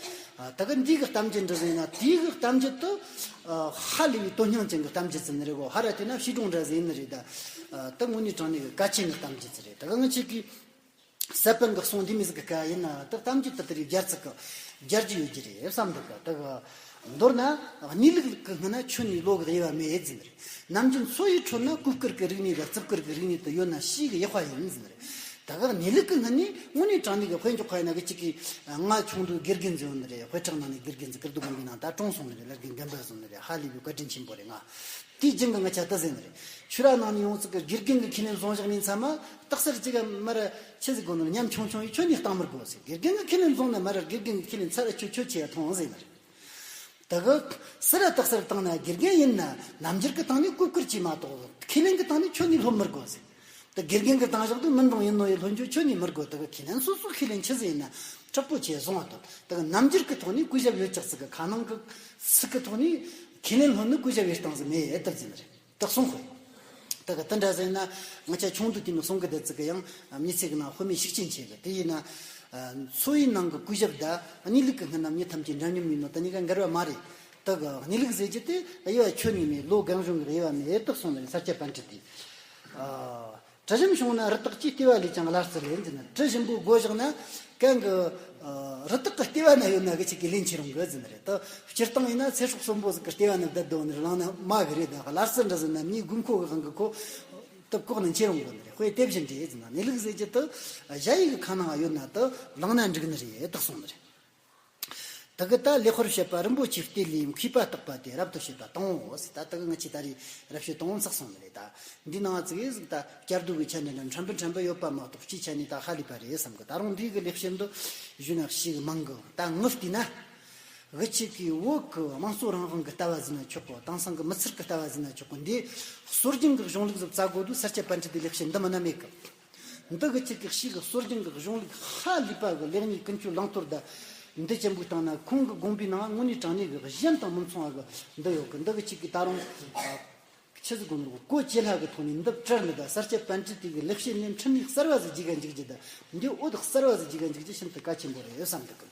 ཨ། ད་གི་འདི་གི་གཏམ་རྒྱུད་འདྲ་ཟིག་ཡིན་ན་དེའི་གི་གཏམ་རྒྱུད་དུ། ཨ། ཧ་ལས་པའི་དོན་སྙིང་ཅན་གི་གཏམ་རྒྱུད་ཟེར་ནི་རེད་གོ། ཧ་ར་དེ་ན་བྱིས་སྒྲུང་འདྲ་ཟིག་ཡིན་ནི་རེད། ད་ད་དངོས་གནས་དྲང་གནས་གི་གལ་ཆེན་གི་གཏམ་རྒྱུད་ཟིག་རེད། ད་གི་ང་ཆོ་གི་ཟབ་པན་གི་གསུང་འདི་མོ་ཟིག་གི་ཀ་ཡིན་ན་ད་གཏམ་རྒྱུད་དེ་དེ་རིགས་སྦྱར་ཚིག་གི་སྦྱར་རྒྱུ་ཡོད་རྒྱུ་རེད་བསམ་འདུག་གི། ད་གི་མདོར་ན་གནས་ལུགས་གི་སྔུན་ན་ཆོས་ནས་བློ་གི་དབྱེ་བ་མེད་ཟེར་ནི་རེད། ནམ་རྒྱུན་འཚོ་བའི་ཁྲོད་ན་གོས་དཀར་གི་རིག་གནས་དང་རྩིབས་དཀར་གི་རིག་གནས་དེ་ཡོད་ན་ཞེ་གི་ཡག་པ་ཡིན་ཟེར་ནི་རེད། ད་གི་གནས་ལུགས་གི་སྔུན་ནས་དངོས་གནས་དྲང་གནས་གི་དཔེ་འཇོག་པ་ཡིན་ན་གི་གཅིག་གིས་ང་ཆུང་དུས་དགེ་རྒན་ཟིག་ཡོད་ནི་རེད། དཔེ་ཁྲིད་ནང་ནས་དགེ་རྒན་ཟིག་ཀིརྟི་དགོན་པའི་ནང་ད་གྲོངས་སོང་ནི་རེད། ལར་རྒན་རྒན་པ་བཟོ་ནི་རེད། ཧ་ལས་པའི་བཀའ་དྲིན་ཆེན་པོ་རེད། ང་དེའི་རྒྱུན་གི་ང་ཆ་ད་ཟེར་ནི་རེད། ཆོས་ར་ནང་ནས་ཡོང་ཚིག་གི་དགེ་རྒན་གི་ཁས་ལེན་བཟུང་བཞག་ནས་མཚམས་མ་རྟགས་གསལ་གཅིག་ག་མར་ཆི་ཟིག་གོ་ནོར་ཉམ་ཆུང་ཆུང་ཡིས་ཁྱོད་ནས་བཏང་མི་དགོས་ཟེར། དགེ་རྒན་གི་ཁས་ལེན་བཟུང་ན་མར་དགེ་རྒན་གི་ཁས་ལེན་ཚར་ཁྱོད་ཁྱོད་ཆེ་ཡ་ཐོང་ཟེར་ནི་རེད། ད་གི་སི་ར་རྟགས་གསལ་བཏང་ན་དགེ་རྒན་ཡིན་ན་རྣམ་འགྱུར་གི་སྟེང་ནས་གུས་བཀུར་གྱིས་མ་གཏོགས་ཁས་ལེན་གི་སྟེང་ནས་ཁྱོད་ནས་སློབ་མི་དགོས་ཟེར། ད་དགེ་རྒན་གི་བཏང་བཞག་དུས་མི་འདང་ཡིན་ནོ་ཡི་སློབ་རྒྱུ་ཁྱོད་ནས་མི་དགོས། ད་གི་ཁས་ལེན་སོ་སོ་ཁས་ལེན་ཆི་ཟིག་ཡིན་ན་དྲག་པོ་ཆེ་བཟུང་བ་དང་། ད་གི་རྣམ་འགྱུར་གི་ཐོག་ནས་གུས་ཞབས་ཡོད་ཅག་ཟིག་གི་ཁ་ནང་གི་ཚིག་གི་ཐོག་ནས་ཁས་ལེན་སློབ་ནི་གུས་ཞབས་ཡོད་སྟངས་ཟིག་མེད་ཨེ་ད་ཟེར་ནི་རེད། ད་གསུང་ཁོས། ད་གི་དེ་འདྲ་ཟེར་ན་ང་ཆ་ཆུང་དུས་དེ་མོ་གསུང་གི་བསྡད་ཚིག་གི་ཡང་མྱི་ཚེ་གི་ནང་དཔེ་མེད་ཤུགས་རྐྱེན་ཆེ་གི། དེ་ཡིན་ན་འཚོ་བའི་ནང་གི་གུས་ཞབས་ད་གནས་ལུགས་ཀྱི་སྔུན་ན་མྱི་ཐམས་ཅད་འདྲ་མཉམ་ཡིན་ནོ་དེ་གཉིས་ཀ་འགལ་བ་མ་རེད། ད་གི་གནས་ལུགས་ཟེར་རྒྱུ་དེ་དབྱེ་བ་ཁྱོན་ནས་མེད། ལོ་རྒན་གཞོན་གྱི་དབྱེ་བ་མེད་ཨེ་ད་གསུང་ནི་རེད། ས་སྐྱ་པཎྜི་ཏས། ཨ། དྲི་ཞིམ་བྱུང་ན་རི་དྭགས་ཀྱིས། ལྟེ་བ་ལས་ཀྱང་བླ་རྩི་ལེན་ཟེར་ན། དྲི་ཞིམ་པོ་དགོས་བཞག་ན་གན་གི། ཨ། རི་དྭགས་ཀྱི་ལྟེ་བ་ན་ཡོད་ན་གི་ཅིག་གི་ལེན་ཆེ་རུང་གི་ཟེར་ནི་རེད། ད་སྤྱིར་བཏང་ཡིན་ན་ཚེ་སྲོག་གསོན་པོ་ཟིག་གི་ལྟེ་བ་ན་བསྡད་འདུག་ནི་རེད། བླངས་ན་མ་གི་རེད། ད་བླ་རྩི་འདྲ་ཟེར་ན་མྱི་དགོས་མཁོ་གི་དབང་གིས་ཁོ་ད་བཀོག་ནི་ཆེ་རུང་གི་ནི་རེད། དཔེ་དེ་བཞིན་རེད་ཟེར་ན། གནས་ལུགས་ཟེར་རྒྱུ་དེ་ཞ་ཡི་གི་ཁ་ནང་ཡོད་ན་ད་བླངས་ན་འགྲིག་ནི་རེད་ད་གསུང་ནི་རེད། ད་གི་ད་ལེགས་པར་བཤད་པ་རིན་པོ་ཆེའི་གཏེར་ལས་མཁས་པ་རྟག་པ་དེ། རབ་ཏུ་བཤད་པ་དང་པོའོ་ཟེར། ད་ད་གི་ང་ཆོས་ད་རེས་རབ་བཤད་དང་པོ་ཚགས་སོང་ནི་རེད། ད་འདི་ནང་ཙིག་གེ་ཟིག་ད་བསྐྱར་ཟློས་གི་ཆ་ནས་ལ་ཕྲན་བུ་ཕྲན་བུ་ཡོད་པ་མ་གཏོགས་སྤྱིའི་ཆ་ནས་ད་ཧ་ལས་པ་རེད་བསམ་གི། ད་རུང་འདི་གི་ལེགས་བཤད་འདི་ཞུས་ན་ཞེ་གི་མང་གི། ད་ངས་བལྟས་ན་གི་ཆོས་ཀྱི་བོད་གི་དམངས་གཙོ་རང་དབང་གི་ལྟ་བ་ཟེར་ན་ཆོག་གི། དེང་སང་གི་མི་སེར་གི་ལྟ་བ་ཟེར་ན་ཆོག་གི། འདི་སྲོལ་རྒྱུན་གི་གཞུང་ལུགས་ཟིག་བཙལ་དགོས་དུས་ས་སྐྱ་པཎྜི་ཏའི་ལེགས་བཤད་འདི་མིན་ན་མེད་གི། འདི་གི་ཆོས་ཀྱི་ཞེ་གི་སྲོལ་རྒྱུན་གི་གཞུང་ལུགས་ཧ་ལས་པ་གི་ལེགས་ཉེས་ཀུན་སྤྱོད་བླང་དོར་ད་འདི་ཅན་པོའི་སྟེང་ན་ཁོང་གི་དགོངས་པའི་ནང་དངོས་གནས་དྲང་གནས་གི་གཞན་དང་མི་མཚུངས་པ་གི་འདི་ཡོད་གི། འདི་གི་ཆོས་ཀྱི་ད་རུང་ཆི་ཟིག་གོ་ནོར་གོ་ཇེ་ལྷག་གི་ཐོག་ནས་འདི་བཀྲལ་ནི་ད་ས་སྐྱ་པཎྜི་ཏའི་གི་ལེགས་བཤད་ནི་འཕྲིན་ལས་གསར་བ་ཟིག་རྒྱུད་ག་འཇུག་རྒྱུ་ད་འདི་འོད་གསར་བ་ཟིག་རྒྱུད་ག་འཇུག་རྒྱུ་ཤིན་ཏུ་གལ་ཆེན་པོ་རེད་བསམ་འདུག་གི།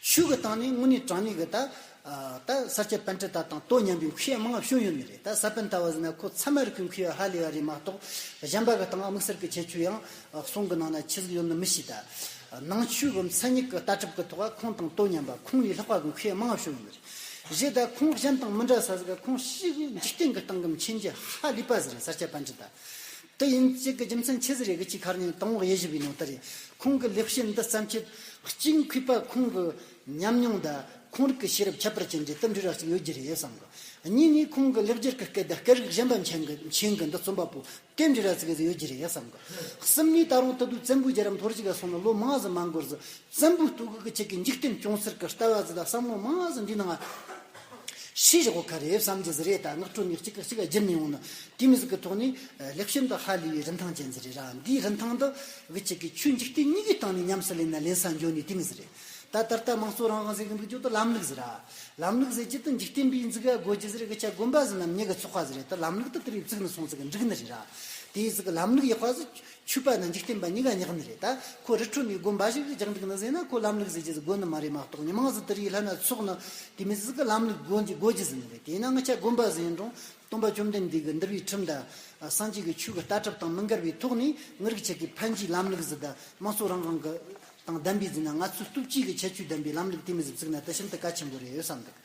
ཆོས་གི་སྟེང་ནས་དངོས་གནས་དྲང་གནས་གི་ད་ ད་ས་སྐྱ་པཎྜི་ཏ་དང་དོ་མཉམ་པའི་མཁས་པ་མང་བ་བྱུང་ཡོད་ནི་རེད། ད་ས་པཎ་ལྟ་བུ་ཟེར་ན་ཁོ་ཚད་མ་རིག་གི་མཁས་པ་ཧ་ལས་པ་རེད་མ་གཏོགས། གཞན་པ་གི་སྟེང་དམིགས་བསལ་གྱི་ཁྱད་ཆོས་ཡང་གསུང་གི་ནང་ན་ཆི་ཟིག་ཡོད་ནི་མི་ཤེས། ད་ནང་ཆོས་གི་མཚན་ཉིད་ཀྱི་ལྟ་གྲུབ་ཀྱི་ཐོག་ཁོང་དང་དོ་མཉམ་པ། ཁོང་ལས་ལྷག་པ་གི་མཁས་པ་མང་བ་བྱུང་ཡོད་ནི་རེད། རེད། ད་ཁོང་གཞན་དང་མི་འདྲ་ས་ཟིག་ག་ཁོང་ཞིག་འཇིག་རྟེན་གྱི་སྟེང་གི་མཁྱེན་རྒྱ་ཧ་ལས་པ་ཟིག་རེད། ས་སྐྱ་པཎྜི་ཏ། དེ་ཡིན་གཅིག་གི་རྒྱུ་མཚན་ཆི་ཟིག་རེད་གི་ཅིག་ཁར་ཉིན་དང་པོ་དབྱེ་ཞིབ་ཡིན་ནོ་ད་རེད། ཁོང་གི་ལེགས་བཤད་འདི་བརྩམས་ཆེད་གཅིག་མཁས་པ་ཁོང་གི་ཉམས་མྱོང་དང་ཁོང་རིག་གི་ཤེས་རབ་ཁྱད་པར་ཅན་རེད། དེ་འབྲེལ་བ་ཅིག་ཡོད་རྒྱུ་རེད་བསམ་གི། གཉིས་ནས་ཁོང་གི་ལེགས་སྦྱར་གི་སྐད་དང་སྐད་རིགས་གཞན་པ་མཁྱེན་གི་མཁྱེན་གི་འདི་རྩོམ་པ་པོ་དེ་འབྲེལ་བ་ཅིག་ཡོད་རྒྱུ་རེད་བསམ་གི། གསུམ་ནས་ད་རུང་དེ་དུས་བཙན་པོའི་རྒྱལ་རབས་འཐོར་ཞིག་ག་སོང་ན་ལོ་མང་ཟིག་མ་འགོར་ཟིག་བཙན་པོའི་སྟོད་གི་ཅིག་གི་འཇིག་རྟེན་སྐྱོང་སར་གི་ལྟ་བ་ཟིག་དང་བསམ་བློ་མང་ཟིག་འདི་ནང་ཤེས་བཞག་གོ་ཁ་རེད་བསམ་རྒྱུ་ཟིག་རེད། ད་ངག་སྤྲོད་ནས་གཅིག་གི་གཅིག་བསྒྱུར་ནས་ཡོང་ན་དེ་མི་ཟིག་གི་ཐོག་ནས་ལེགས་བཤད་འདི་ཧ་ལས་པའི་རིན་ཐང་ཅན་ཟིག་རེད་ར། འདིའི་རིན་ཐང་འདི་གི་ཅིག་གི་ཆོས་འཇིག་རྟེན་གཉིས་ཀྱི་སྟེང་ནས་ཉམས་སུ་ལེན་ན་ལེན་ས་འགྱོ་ནས་དེ་མི་ཟིག་རེད། ད་ད་ལྟ་དམངས་གཙོ་རང་དབང་ཟེར་གི་འདུག་རྒྱུ་དེ་ལམ་ལུགས་ཟིག་ར། ལམ་ལུགས་ཟེར་རྒྱུ་དེ་འཇིག་རྟེན་པའི་འཛུགས་ག་དགོས་རྒྱུ་ཟིག་རེད། གི་ཆ་དགོན་པ་ཟིག་ན་མྱི་གི་ཚོགས་པ་ཟིག་རེད། ད་ལམ་ལུགས་དེ་དེ་རིགས་བཙུགས་ནས་སོང་ཟིག་གི་འགྲིག་ནི་རེད་ར། དེ་ཟིག་གི་ལམ་ལུགས་ཡག་པ་ཟིག་ཆོས་པ་ན་འཇིག་རྟེན་པ་གཉིས་ཀ་ཉག་ནི་རེད། ད་ཁོ་རི་ཁྲོད་ནས་དགོན་པ་ཞིག་གི་རྒྱག་འདུག་ནི་ཟེར་ན་ཁོ་ལམ་ལུགས་ཟེར་རྒྱུ་ཟིག་དགོས་ནི་མ་རེད་མ་གཏོགས། མི་མང་ཟིག་དེ་རིགས་ལྷན་ན་ཚོགས་ནི་དེ་མི་ཟིག་གི་ལམ་ལུགས་དགོས་རྒྱུ་དགོས་རྒྱུ་ཟིག་ནི་རེད། དེས་ན་ང་ཆ་དགོན་པ་ཟིག་ཡིན་རུང་སྟོན་པ་བཅོམ་ལྡན་འདས་ཀྱི་འདུལ་བའི་ཁྲིམས་དང་སངས་རྒྱས་ཀྱི་ཆོས་ཀྱི་ལྟ་གྲུབ་དང་མི་འགལ་བའི་ཐོག་ནས་ངེད་རིགས་ཆ་གི་ཕན་གྱི་ལམ་ལུགས་ཟིག་དང་དམངས་གཙོ་རང་དབང་གི་དང་ལྡན་པའི་ཟིག་ན་ང་ཚོའི་སྟོབས་ཀྱིས་གི་ཁྱད་ཆོས་ལྡན་པའི་ལམ་ལུགས་དེ་མི་ཟིག་བཙུགས་ན་དེ་ཤིན་ཏུ་གལ་ཆེན་པོ་རེད་ཡོད་བསམ་འདུག་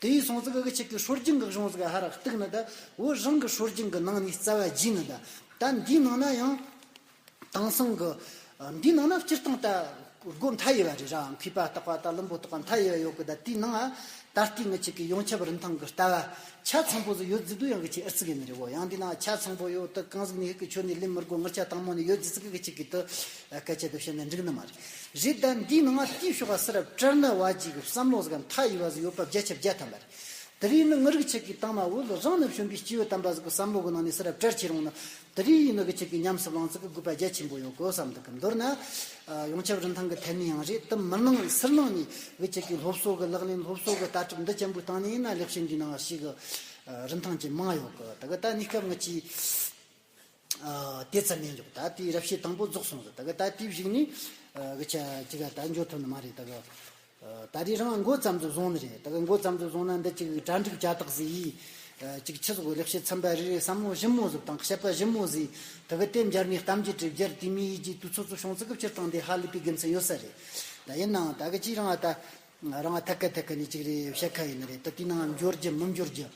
དེ་ཡིན་སོང་ཙི་གི་ཆ་གི་སྲོལ་རྒྱུན་གྱི་གཞུང་ཟིག་ཧ་ར་གཏུག་ནི་ད་བོད་རང་གི་སྲོལ་རྒྱུན་གྱི་ནང་ནས་རྩ་བ་རྒྱས་ནི་ད། ད་འདིའི་ནང་ན་ཡང་དེང་སང་གི་འདིའི་ནང་ན་སྤྱིར་བཏང་ད་སྒོ་མཐའ་ཡས་པ་རེད་ར། མཁས་པ་རྟག་པ་དང་བླུན་པོ་རྟག་པ་མཐའ་ཡས་པ་ཡོད་གི། ད་དེའི་ནང་ད་ལྟའི་ངི་ཅིག་གི་ཡོངས་ཁྱབ་རིན་ཐང་གི་ལྟ་བ་ཆ་ཚང་པོ་ཟིག་ཡོད་ཟིག་དུ་ཡང་གི་ཅིག་ཨེ་ཙི་གི་ནི་རེད་བོ། ཡང་འདི་ན་ཆ་ཚང་པོ་ཡོད་དུ་གང་ཟིག་ནི་ཧིག་གི་ཆོད་ནས་ལེན་མི་དགོས། ངར་ཆ་དང་མོ་ནི་ཡོད་ཟིག་ཟིག་གི་ཅིག་གི་དུ་སྐད་ཆ་དུ་བཤད་ན་འགྲིག་ནི་མ་རེད། རེད། ད་འདིའི་ནང་དེའི་ཕྱོགས་ག་སི་ར་བྲལ་ན་བ་ཅིག་གི་བསམ་བློ་ཟིག་མཐའ་ཡས་པ་ཟིག་ཡོད་པ་བརྒྱ་ཆ་བརྒྱ་ཐམ་པ་རེད། དེ་རིང་ནི་ངི་རིགས་ཆེ་གི་དང་མ་བོད་རང་ནི་བྱོན་པའི་སྐྱེས་བུ་དམ་པ་ཟིག་གི་བསམ་བློ་གི་ནང་ནས་སི་ར་བྲལ་ཆེ་རུང་ནི། དེ་རིང་ཡིན་ནི་གི་ཆེ་གི་ཉམས་སུ་བླངས་ཚིག་གི་དགོས་པ་རྒྱ་ཆེན་པོ་ཡོད་གོ་བསམ་འདུག་གི། མདོར་ན། ཡོངས་ཁྱབ་རིན་ཐང་གི་ཐད་ནས་ཡང་རེད། དུ་མི་ནང་སུར་ནང་ནས་གི་ཆེ་གི་སློབ་གསོ་གི་ལག་ལེན་སློབ་གསོ་གི་ལྟ་གྲུབ་འདི་ཅན་པོའི་སྟེང་ནས་ཡིན་ན་ལེགས་བཤད་འདིའི་ནང་ཞིག་གི་རིན་ཐང་ཅན་མང་ཡོད་གི། ད་གི་ད་གནས་སྐབས་ངི་ཆེ། དེ་ཙམ་མིན་འཇོག་ད་དེའི་རབ་བྱེད་དང་པོ་རྫོགས་སོང་ཟིག་ད་གི་ད་དེའི་གཞུག་ནས་གི་ཆ་ཅི་ག་ད་འཇོག་ཐུབ་ནི་མ་རེད། ད་གི་ད་རེས་རང་མགོ་ཙམ་དུ་བཟུང་ནི་རེད། ད་གི་མགོ་ཙམ་དུ་བཟུང་ན་འདི་ཅིག་གྲ་འགྲིག་ཅ་དག་ཟིག་ཡིས། ཅིག་ཆི་ཟིག་ལེགས་བཤད་ཚན་པ་རེ་རེ་བསམ་བློ་ཞིབ་མོ་ཟིག་དང་དཔྱད་པ་ཞིབ་མོ་ཟིག་ད་གི་དེ་འབྱར་ནས་གཏམ་རྒྱུད་རེ་བརྒྱར་དེ་མི་ཡིས་ཀྱི་དུས་ཚོད་ཚོ་བྱུང་ཚིག་གི་ཕྱིར་དང་དེ་ཧ་ལས་པའི་དགེ་མཚན་ཡོད་ས་རེད། ད་ཡིན་ནའང་ད་གི་ཅིག་རང་ཨ་ད། རང་ཐད་ཀ་ཐད་ཀ་ནས་ཅིག་རེ་བཤད་ཁ་ཡིན་ནི་རེད། ད་དེའི་ནང་འབྱོར་རྒྱུ་མི་འབྱོར་རྒྱུ།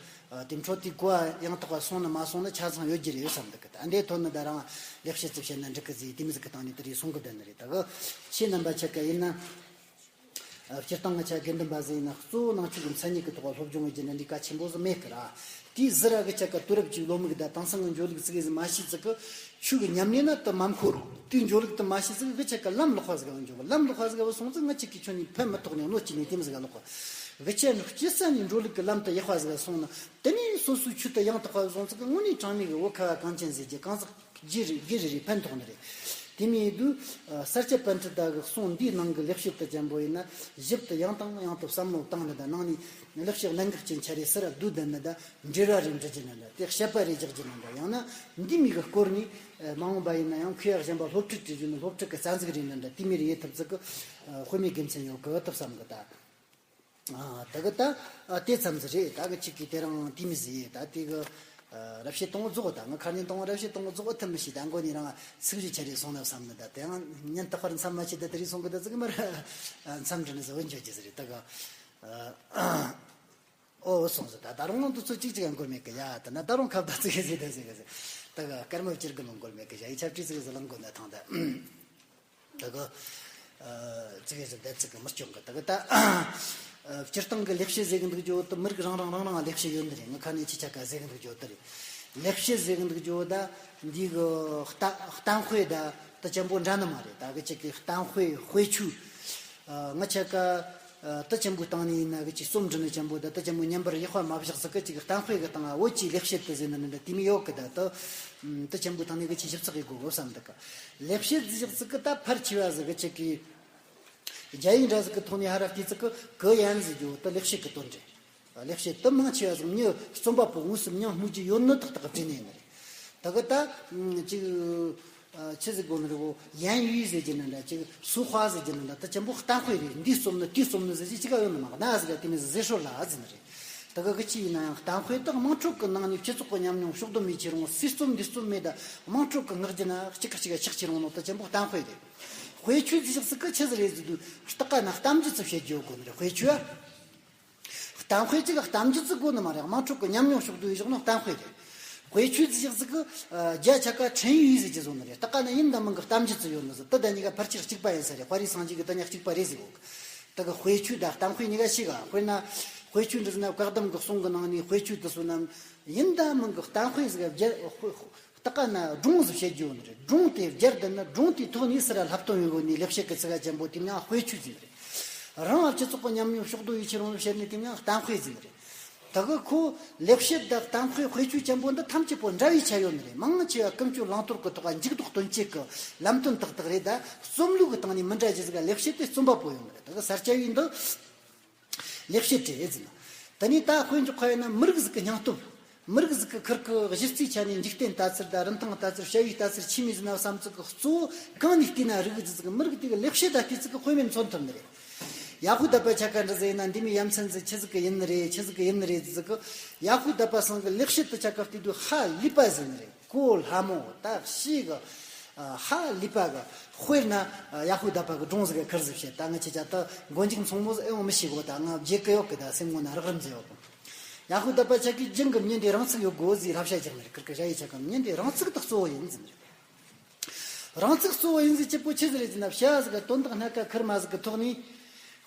དེ་འཕྲོ་དེའི་གོ་བ་ཡང་དག་པ་སོང་ན་མ་སོང་ན་ཆ་ཚང་ཡོད་རྒྱུ་རེད་བསམ་འདུག་གི། ད་འདིའི་ཐོག་ནས་ད་རང་ལེགས་བཤད་ཅིག་བཤད་ན་འགྲིག་གི་ཟིག་དེ་མི་ཟིག་གི་སྟེང་ནས་དེ་རེད་གསུང་གི་བསྡད་ནི་རེད། ད་གི་ཁྱེད་རྣམ་པ་ཆ་ག་ཡིན་ན། སྤྱིར་བཏང་ང་ཆ་དགེ་འདུན་པ་ཟིག་ཡིན་ན་གཙོ་བོ་ནང་ཆོས་ཀྱི་མཚན་ཉིད་ཀྱི་ཐོག་སློབ་སྦྱོང་བྱེད་རྒྱུ་ན་འདི་གལ་ཆེན་པོ་ཟིག་མེད་གི་ར། དེའི་ཟུར་ར་གི་ཆ་ག་དུས་རབས་ཀྱི་བློ་མིག་དང་དེང་སང་གི་འགྱོ་ལུགས་ཟིག་གི་ཟིག་མ་ཤེས་ཟིག་གི། ཆོས་ཀྱི་ཉམས་ལེན་ན་དུ་མ་མཁོ་རུང་དེའི་འགྱོ་ལུགས་དུ་མ་ཤེས་ཟིག་གི་ཆ་ག་ལམ་ལོག་པ་ཟིག་ག་འགྱོ་གི། ལམ་ལོག་པ་ཟིག་ག་སོང་ཙང་ང་ཅིག་གི་ཆོས་ནི་ཕན་མི་ཐོགས་ནས་གནོད་ཅི་ནས་དེ་མི་ཟིག་ག་ལོག་གི། གི་ཆ་ནི་སྤྱི་ས་ནས་འགྲོ་ལུགས་ཀྱི་ལམ་དུ་ཡག་པ་ཟིག་ག་སོང་ན་དེ་ནས་སོ་སོའི་ཆོས་དུ་ཡང་དག་པ་སོང་ཙང་གི་དངོས་གནས་དྲང་གནས་གི་བོད་ཁ་བ་གངས་ཅན་ཟེར་གྱི་གང་ཟག་སྒེར་རེ་སྒེར་རེ་རེ་ཕན་ཐོགས་ནི་རེད། དེ་མིན་དུས་ས་སྐྱ་པཎྜི་ཏ་གི་གསུང་འདིའི་ནང་གི་ལེགས་བཤད་དུ་ཅན་པོ་ཡིན་ན་ཞིབ་ཏུ་ཡང་དང་ཡང་དུ་བསམ་བློ་བཏང་ནི་དང་ནང་ནས་ལེགས་བཤད་གནད་འགག་ཅན་ཆ་རེ་སི་ར་བསྡུས་བསྡད་ནི་དང་། འགྲེལ་བ་རེ་འབྲི་རྒྱུ་ནི་འདྲ། དེ་བཤད་པ་རེ་རྒྱག་རྒྱུ་ནི་འདྲ། ཡང་ན་འདི་མི་གི་སྐོར་ནས་མ་འོངས་པ་ཡིན་ན་ཡང་མཁས་པ་གཞན་པ་སློབ་ཁྲིད་བྱེད་རྒྱུ་ནི་སློབ་ཁྲིད་ཀྱི་རྩ་འཛུགས་རེ་ནི་འདྲ། དེ་མི་རེ་ཡེ་ཐུབ་ཚིག་གི་དཔེ་མེད་དགེ་མཚན་ཡོད་གི་ཐུབ་བསམ་གི་ད། ད་གི་ད་དེ་ཙམ་ཟིག་རེད། ད་གི་གཅིག་གིས་དེ་རང་དེ་མི་ཟིག་ཡེ་ད་དེ་གི་རབ་བྱེད་དང་པོ་རྫོགས། ད་ང་ཁ་ཉིན་དང་པོ་རབ་བྱེད་དང་པོ་རྫོགས་ཐུབ་མི་ཤེས། ད་མགོ་ནས་རང་ཚིག་གཞི་ཆ་རེ་སོང་ན་བསམ་ནི་ད། དེ་ཡང་ཉིན་རྟག་པར་མཚམས་མ་ཆད་ད་དེ་རེ་སོང་གི་ད་ཙིག་མར་མཚམས་འདྲི་ནི་ཟིག་འོན་ཆོད་ཀྱི་ཟིག་རེད། ད་གི། ཨོ་སོང་ཟིག་ད་ད་རུང་ནང་དུ་ཚོ་གཅིག་གཅིག་ཡང་འགོར་མེད་གི་ཡ། ད་ན་ད་རུང་ཁ་བརྡ་ཙིག་ཟིག་ད་ཟིག་གི་ཟིག་ད་གི་སྐར་མ་བཅུ་དགུ་མ་འགོར་མེད་གི་ཡ། ཡི་ཆབ་ཀྲི་ཙིག་ཟིག་ལང་དགོས་ན་ཐང་ད། ད་གི་ཙིག་ཟིག་ད་ཙིག་གི་མི་སྐྱོང་གི། ད་གི་ད་སྤྱིར་བཏང་གི་ལེགས་བཤད་ཟེར་གི་འདུག་རྒྱུ་དུ་མི་རིགས་རང་རང་རང་རང་ལེགས་བཤད་ཡོད་ནི་རེད། ང་ཁ་ནས་ཅི་ཆ་ག་ཟེར་གི་འདུག་རྒྱུ་དུ་རེད། ལེགས་བཤད་ཟེར་གི་འདུག་རྒྱུ་ད་འདི་གི་གཏམ་དཔེ་ད་ད་ཅན་པོ་འདྲ་ནི་མ་རེད། ད་གི་ཅིག་གི་གཏམ་དཔེ་དཔེ་ཆོས། ང་ཆ་ག་ད་ཅན་པོའི་སྟེང་ནས་ཡིན་ན་གི་ཅིག་རྩོམ་འབྲི་ནི་ཅན་པོ་ད་ད་ཅན་པོ་ཉན་པར་ཡག་པ་མ་བཞག་ཟིག་གི་ཅིག་གཏམ་དཔེ་གི་སྟེང་བོད་ཀྱི་ལེགས་བཤད་དུ་ཟེར་ནི་འདྲ་དེ་མི་ཡོད་གི། ད་ད་ད་ཅན་པོའི་སྟེང་ནས་གི་ཅིག་ཞིབ་ཚགས་ཡེ་དགོས་གོ་བསམ་འདུག་གི། ལེགས་བཤད་ཟིག་ཟིག་གི་ད་ཕལ་ཆེ་བ་ཟིག་གི་ཅིག་གི་རྒྱ་ཡིག་འདྲ་ཟིག་གི་ཐོག་ནས་ཧ་ར་བལྟས་ཟིག་གི་གི་ཡན་ཟིག་རྒྱུ་ད་ལེགས་བཤད་གི་དོན་རེད། ལེགས་བཤད་དུ་མང་ཆེ་བ་ཟིག་མྱི་རྩོམ་པ་པོ་དངོས་སུ་མྱིང་སྨོས་ཀྱི་ཡོད་ནི་ཏག་ཏག་བྲིས་ནས་ཡིན་ནི་རེད། ད་གི་ད་ཅིག་ ཆི་ཟིག་གོ་ནི་རེད་གོ། ཡན་ཡུས་ཟེར་གྱི་ནི་འདྲ་ཅིག་སུ་ཧྭ་ཟེར་གྱི་ནི་འདྲ། ད་ཅན་པོ་གཏམ་དཔེ་རེད། འདི་རྩོམ་ནི་དེ་རྩོམ་ནི་ཟེར་གྱི་ཅི་ག་ཡོད་ནི་མ་གནའ་ཟིག་ག་དེ་མི་ཟེར་ཟེར་ཧྲོ་ལ་ཟེར་ནི་རེད། ད་ག་གི་ཅི་ཡིན་ན་ཡང་གཏམ་དཔེ་དག་དམངས་ཁྲོད་ཀྱི་ནང་ནས་སྤྱི་ཚོགས་ཀྱི་ཉམས་མྱོང་ཕྱོགས་བསྡོམས་མེད་ཁྱེར་འོང་། སུས་རྩོམ་འདི་རྩོམ་མེད་ད་དམངས་ཁྲོད་ཀྱི་ངག་རྒྱུན་ན་གཅིག་ག་གཅིག་ག་ཆགས་ཁྱེར་འོང་ནོ་ད་ཅན་པོ་གཏམ་དཔེ་རེད། དཔེ་ཆོས་ཟེར་ཞིག་ཟིག་གི་ཆི་ཟིག་རེད་ཟེར་དུས་ལྟ་ག་ན་གཏམ་རྒྱུད་ཟིག་བཤད་རྒྱུ་ཡོད་དགོས་ནི་རེད། དཔེ་ཆོས་ཨ། གཏམ་དཔེ་གཅིག་ག་གཏམ་རྒྱུད་ཟིག་དགོས་ནི་མ་རེད། དམངས་ཁྲོད་ཀྱི་ཉམས་མྱོང་ཕྱོགས་བསྡུས་བཞག་ནོ་གཏམ་དཔེ་རེད། དཔེ་ཆོས་ཟེར་ཞིག་ཟིག་གི་རྒྱ་ཆ་ག་ཕྲན་ཡུས་ཟེར་གྱི་བཟོ་ནི་རེད། ལྟ་ག་ན་ཡིན་ད་མིན་གི་གཏམ་རྒྱུད་ཟིག་ཡོད་ནི་ཟིག་དེ་ད་གཉིས་ཀ་ཕལ་ཆེར་གཅིག་པ་ཡིན་ས་རེད། དཔའ་རིས་སངས་རྒྱས་ཀྱི་ད་ཉག་གཅིག་པ་རེད་ཟེར་གོ། ད་གི་དཔེ་ཆོས་ད་གཏམ་དཔེ་གཉིས་ཀ་ཤེས་ག་དཔེར་ན་དཔེ་ཆོས་འདི་ཟེར་ན་བཀའ་གདམས་ཀྱི་གསུང་གི་ནང་ནས་དཔེ་ཆོས་དེ་ཚོ་རྣམས་ཡིན་ད་མིན་གི་གཏམ་དཔེ་ཟིག་ག་རྒྱ་ལྟ་ག་ན་སྒྲུང་ཟིག་བཤད་རྒྱུ་ཡོད་ནི་རེད། སྒྲུང་དེ་སྦྱར་བསྡད་ན་སྒྲུང་དེའི་ཐོག་ནས་སུ་ར་ལྷག་དོན་ཡོད་གོ་ནི་ལེགས་བཤད་ཀྱི་ཚིག་ག་ཅན་པོ་དེ་མྱང་དཔེ་ཆོས་ཟེར་ནི་རེད། རང་སྤྱི་ཚོགས་ཀྱི་ཉམས་མྱོང་ཕྱོགས་བསྡུས་ཡིད་ཆེས་རང་བཤད་ནི་དེ་མྱང་གཏམ་དཔེ་ཟེར་ནི་རེད། ད་གི་ཁོ་ལེགས་བཤད་དང་གཏམ་དཔེ་དཔེ་ཆོས་ཅན་པོ་འདི་ཐམས་ཅད་པོ་འདྲ་བའི་ཆ་ཡོད་ནི་རེད། མང་ཆེ་བ་ཀུན་སྤྱོད་བླང་དོར་གི་ཐོག་ག་འཇུག་ལྡོག་དོན་བཅས་ཀྱི་ལམ་སྟོན་ཏག་ཏག་རེད། ད་རྩོམ་ལུགས་ཀྱི་སྟེང་ནས་མི་འདྲ་ཅི་ཟིག་ག་ལེགས་བཤད་དེ་རྩོམ་པ་པོ་ཡོད་ནི་རེད། ད་གི་ས་སྐྱ་པའི་འདི་ལེགས་བཤད་རེད་ཟེར་ན། ད་ནི་ད་དཔེ་འཇོག་ཁ་ཡིན་ན་མི་རིགས་ཟིག་གི་སྙིང་སྟོབས། མི་རིགས་ཟིག་གི་ཁུར་གི་གཞི་རྩའི་ཆ་ནས་འཇིག་རྟེན་ལྟ་ཚུལ་དང་རིན་ཐང་ལྟ་ཚུལ། བྱ་བའི་ལྟ་ཚུལ་ཆི་མོ་ཟིག་ན་བསམ་ཚུལ་གི་གཙོ་བོ་གང་ནས་བལྟས་ན་རིགས་ཟིག་གི་མི་རིགས་དེ་གི་ལེགས་བཤད་ད་བལྟས་ཚུལ་གི་དཔེ་མེད་མཚོན་ཐུབ་ནི་རེད། ཡ་ཧུ་དཱ་པ་ཆ་ག་འདྲ་ཟིག་ཡིན་ན་འདི་མོ་ཡ་མཚན་ཟིག་ཆི་ཟིག་གི་ཡིན་ནི་རེད། ཆི་ཟིག་གི་ཡིན་ནི་རེད་ཟིག་གི། ཡ་ཧུ་དཱ་པ་ཚང་གི་ལེགས་བཤད་དུ་ཆ་ག་བལྟས་དུས་ཧ་ལས་པ་ཟིག་ནི་རེད། གོ་ལྷ་མོ་ད་ཤི་གི། ཧ་ལས་པ་གི། དཔེར་ན་ཡ་ཧུ་དཱ་པ་གི་སྒྲུང་ཟིག་གི་ཁུར་ཟིག་བཤད། ད་ང་ཆེ་ཆ་ད་མགོ་མཇུག་མཚུངས་མོ་ཟིག་ཨེ་ཡོང་མི་ཤེས་གོ། ད་ང་བརྗེད་གི་ཡོད་གི། ད་སེམས་ངོ་ན་རག་རིམ་ཟིག་ཡོད་གི། ཡ་ཧུ་དཱ་པ་ཆ་གི་རྒྱུན་གི་མྱི་འདི་རང་ཚུགས་ཡོད་དགོས་ཟིག་བསླབ་བྱ་རྒྱག་ནི་རེད། ཁུར་གི་ཞ་ཡི་ཆ་ག་མྱི་འདི་རང་ཚུགས་དག་གཙོ་བོ་ཡིན་ཟིན་རེད། རང་ཚུགས་གཙོ་བོ་ཡིན་ཟིག་གཅིག་པོ་ཆི་ཟིག་རེད་ཟེར་ན། བྱ་ཟིག་ག་དོན་དག་སྣ་ཁ་ཁུར་མ་ཟིག་གི་ཐོག་ནས།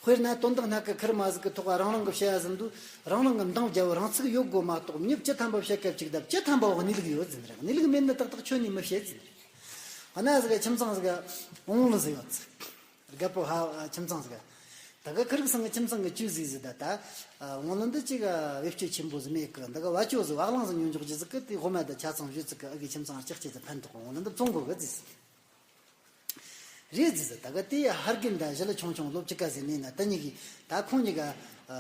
དཔེར་ན་དོན་དག་སྣ་ཁ་ཁུར་མ་ཟིག་གི་ཐོག་རང་རང་གི་བྱ་ཟིན་དུས་རང་རང་གི་འདང་རྒྱབ་རང་ཚུགས་ཡོད་དགོས་མ་གཏོགས། མྱི་བཅུ་ཐམ་པ་བཤད་སྐབས་གཅིག་དང་བཅུ་ཐམ་པ་བ་གནས་ལུགས་ཡོད་ཟིན་རེད། གནས་ལུགས་མེད་ན་ཏག་ཏག་ཁྱོན་ནས་མི་བཤད་ཟིན་རེད། ཨ་ན་ཟིག་ག་ཁྱིམ་ཚང་ཟིག་ག་འོང་ལུ་ཟིག་ཡོད་ཟིག་རྒད་པོ་ཧ་ཁྱིམ་ཚང་ཟིག་ག་ད་ག་ཁུར་གི་སང་གི་ཁྱིམ་ཚང་གི་བཅུ་ཟིག་ཟིག་ད་ད། འོང་ལུ་འདི་གཅིག་ག་བེད་སྤྱོད་ཆེན་པོ་ཟིག་མེད་གི། འདི་ག་བ་ཅོ་ཟིག་བ་གླང་ཟིག་ཉོ་འཇོག་རྒྱུ་ཟིག་གི། དེ་ཧོ་མ་ད་ཆ་ཚང་བཞུ་ཚིག་གི་ཨ་གི་ཁྱིམ་ཚང་ལྕགས་ཆེ་ཟིག་ཕན་ཐོགས། འོང་ལུ་འདི་བཙོང་དགོས་གི་ཟིག་ཟིག་རེད་ཟིག་ཟིག་ད་ག་དེ་ཧར་རྒན་ད་ཞི་ལི་ཆུང་ཆུང་ལོ་བཅུ་ག་ཟིག་ནས་ན། ད་གཉིས་ཀྱི་ད་ཁོང་གཉིས་ཀ་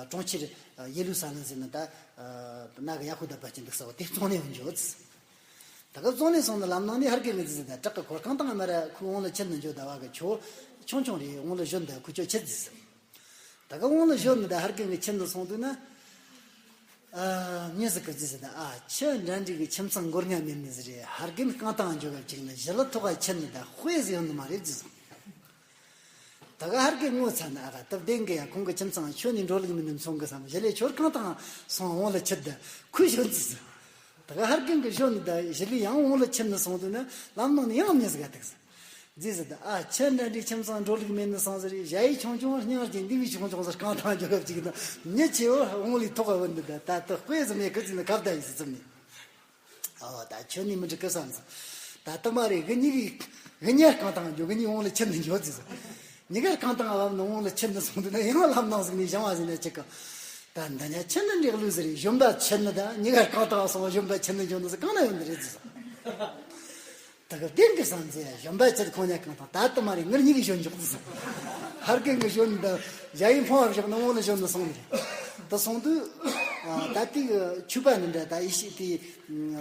གྲོང་ཁྱེར་ཡེ་ལུ་ས་ལན་ཟེར་ན་ད་ན་གི་ཡ་ཧུ་དཱ་པ་ཅན་འདུག་ས་བ་དེ་བཙོང་ནས་འོང་འཇོག་ཟིག་ད་ག་བཙོང་ནས་སོང་ན་ལམ་ནང་ནས་ཧར་གི་མི་ཟིག་ཟིག་ད་བྲག་གི་འཁོར་རྐང་ཐང་མ་ར་ཁོའི་འོང་ལ་ཁྱེར་ནས་འཇོག་ད་བ་གི་ཁྱོ་ཆུང་ཆུང་རེད། འོང་ལ་བཞོན་ད་ཁུ་ཁྱོ་ཁྱེར་ཟིག་ཟིག་ད་ག་འོང་ལ་བཞོན་ནི་ད་ཧར་གི་མི་ཁྱེར་ནས་སོང་དུས་ན། ཨ་མྱི་ཟིག་གི་ཟིག་ཟིག་ད་ཨ་ཁྱེད་འདྲ་འདྲ་གི་ཁྱིམ་ཚང་མགོ་རྔ་མེད་ནི་ཟིག་རེད། ཧར་གི་མི་རྐང་ཐང་འཇོག་ག་བཅུག་ན་ཞི་ལི་ཐོག་ག་ཁྱེར་ནི་ད་དཔེ་ཟིག་ཡོང་ནི་མ་རེད་ཟིག་ཟིག་ད་ག་ཧར་གི་ངོ་ཚ་ན་ཨ་ག་སྟབས་བདེན་གི་ཡ། ཁོང་གི་ཁྱིམ་ཚང་ཁྱོད་ནི་འགྲོ་ལུགས་མིན་ནི་མཚོན་གི་བསམ། ཞི་ལི་ཁྱོད་རྐང་ཐང་སོང་འོང་ལ་ཁྱེར་ད་ཁུ་ཞོན་ཙི་ཟིག་ད་ག་ཧར་གི་གི་ཞོན་ནི་ད་ཞི་ལི་ཡང་འོང་ལ་ཁྱེར་ནི་སོང་དུས་ན་ལམ་ནང་ནས་ཡང་མྱི་ཟིག་ག་ཐུག་ཟིག་ཟིག་ཟིག་ད་ཨ་ཁྱེད་འདྲ་འདྲའི་ཁྱིམ་ཚང་འགྲོ་ལུགས་མེད་ནི་སང་ཟིག་རེད། ཞ་ཡི་ཆུང་ཆུང་སྙིང་རྗེ་འདི་བའི་ཆུང་ཆུང་ཟིག་རྐང་ཐང་འཇོག་ག་བཅུག་ན་མྱི་ཆེ་བོ་འོང་ལི་ཐོག་ག་བུད་འདི་ད་ད་ད་དཔེ་ཟིག་མེད་གི་ཟིག་ན་ཁ་བརྡ་ཡིན་ཟིག་ཙམ་ནི། ཨོ་ད་ཁྱོད་ནི་མི་འགྲིག་གི་བསམ་སོང་། ད་ལྟ་མ་རེད། གི་གཉིས་གི་གི་གཉིས་རྐང་ཐང་འཇོག་གི་གཉིས་འོང་ལ་ཁྱེར་ནས་འཇོག་ཟེར་སོང་། གཉིས་ཀ་རྐང་ཐང་བབས་ནས་འོང་ལ་ཁྱེར་ནས་སོང་དུས་ན་ཡང་ལམ་ནང་ཟིག་ནས་བཞེངས་བ་ཟིག་ན་ཅིག་གི་ད་འདི་ཉ་ཁྱེར་ནས་འགྲིག་ལུས་ཟེར་རེད། གཞོན་པ་ཁྱེར་ནས་ད་གཉིས་ཀ་རྐང་ཐང་སོང་བ་གཞོན་པ་ཁྱེར་ནས་འཇོག་ནི་ཟིག་གང་ན་ཡོད་ནི་རེད་ཟེར་སོང་། ད་གི་བདེན་གི་བསམ་ཚེ་གཞོན་པ་ཁྱེར་ཁོང་ཉ་རྐང་ཐང་ད་ལྟ་མ་རེད། ངར་གཉིས་གི་ཞོན་འཇོག་ཟེར་སོང་། ཧར་གི་གི་ཞོན་ད་ཞ་ཡི་འཕང་བ་བཞག་ནས་འོང་ལ་ཞོན་ནས་སོང་ནི་རེད། ད་སོང་དུས་ད་ལྟའི་གི་ཆུ་པ་ནི་འདྲ་ད་ཡེ་ཤེས་དེ།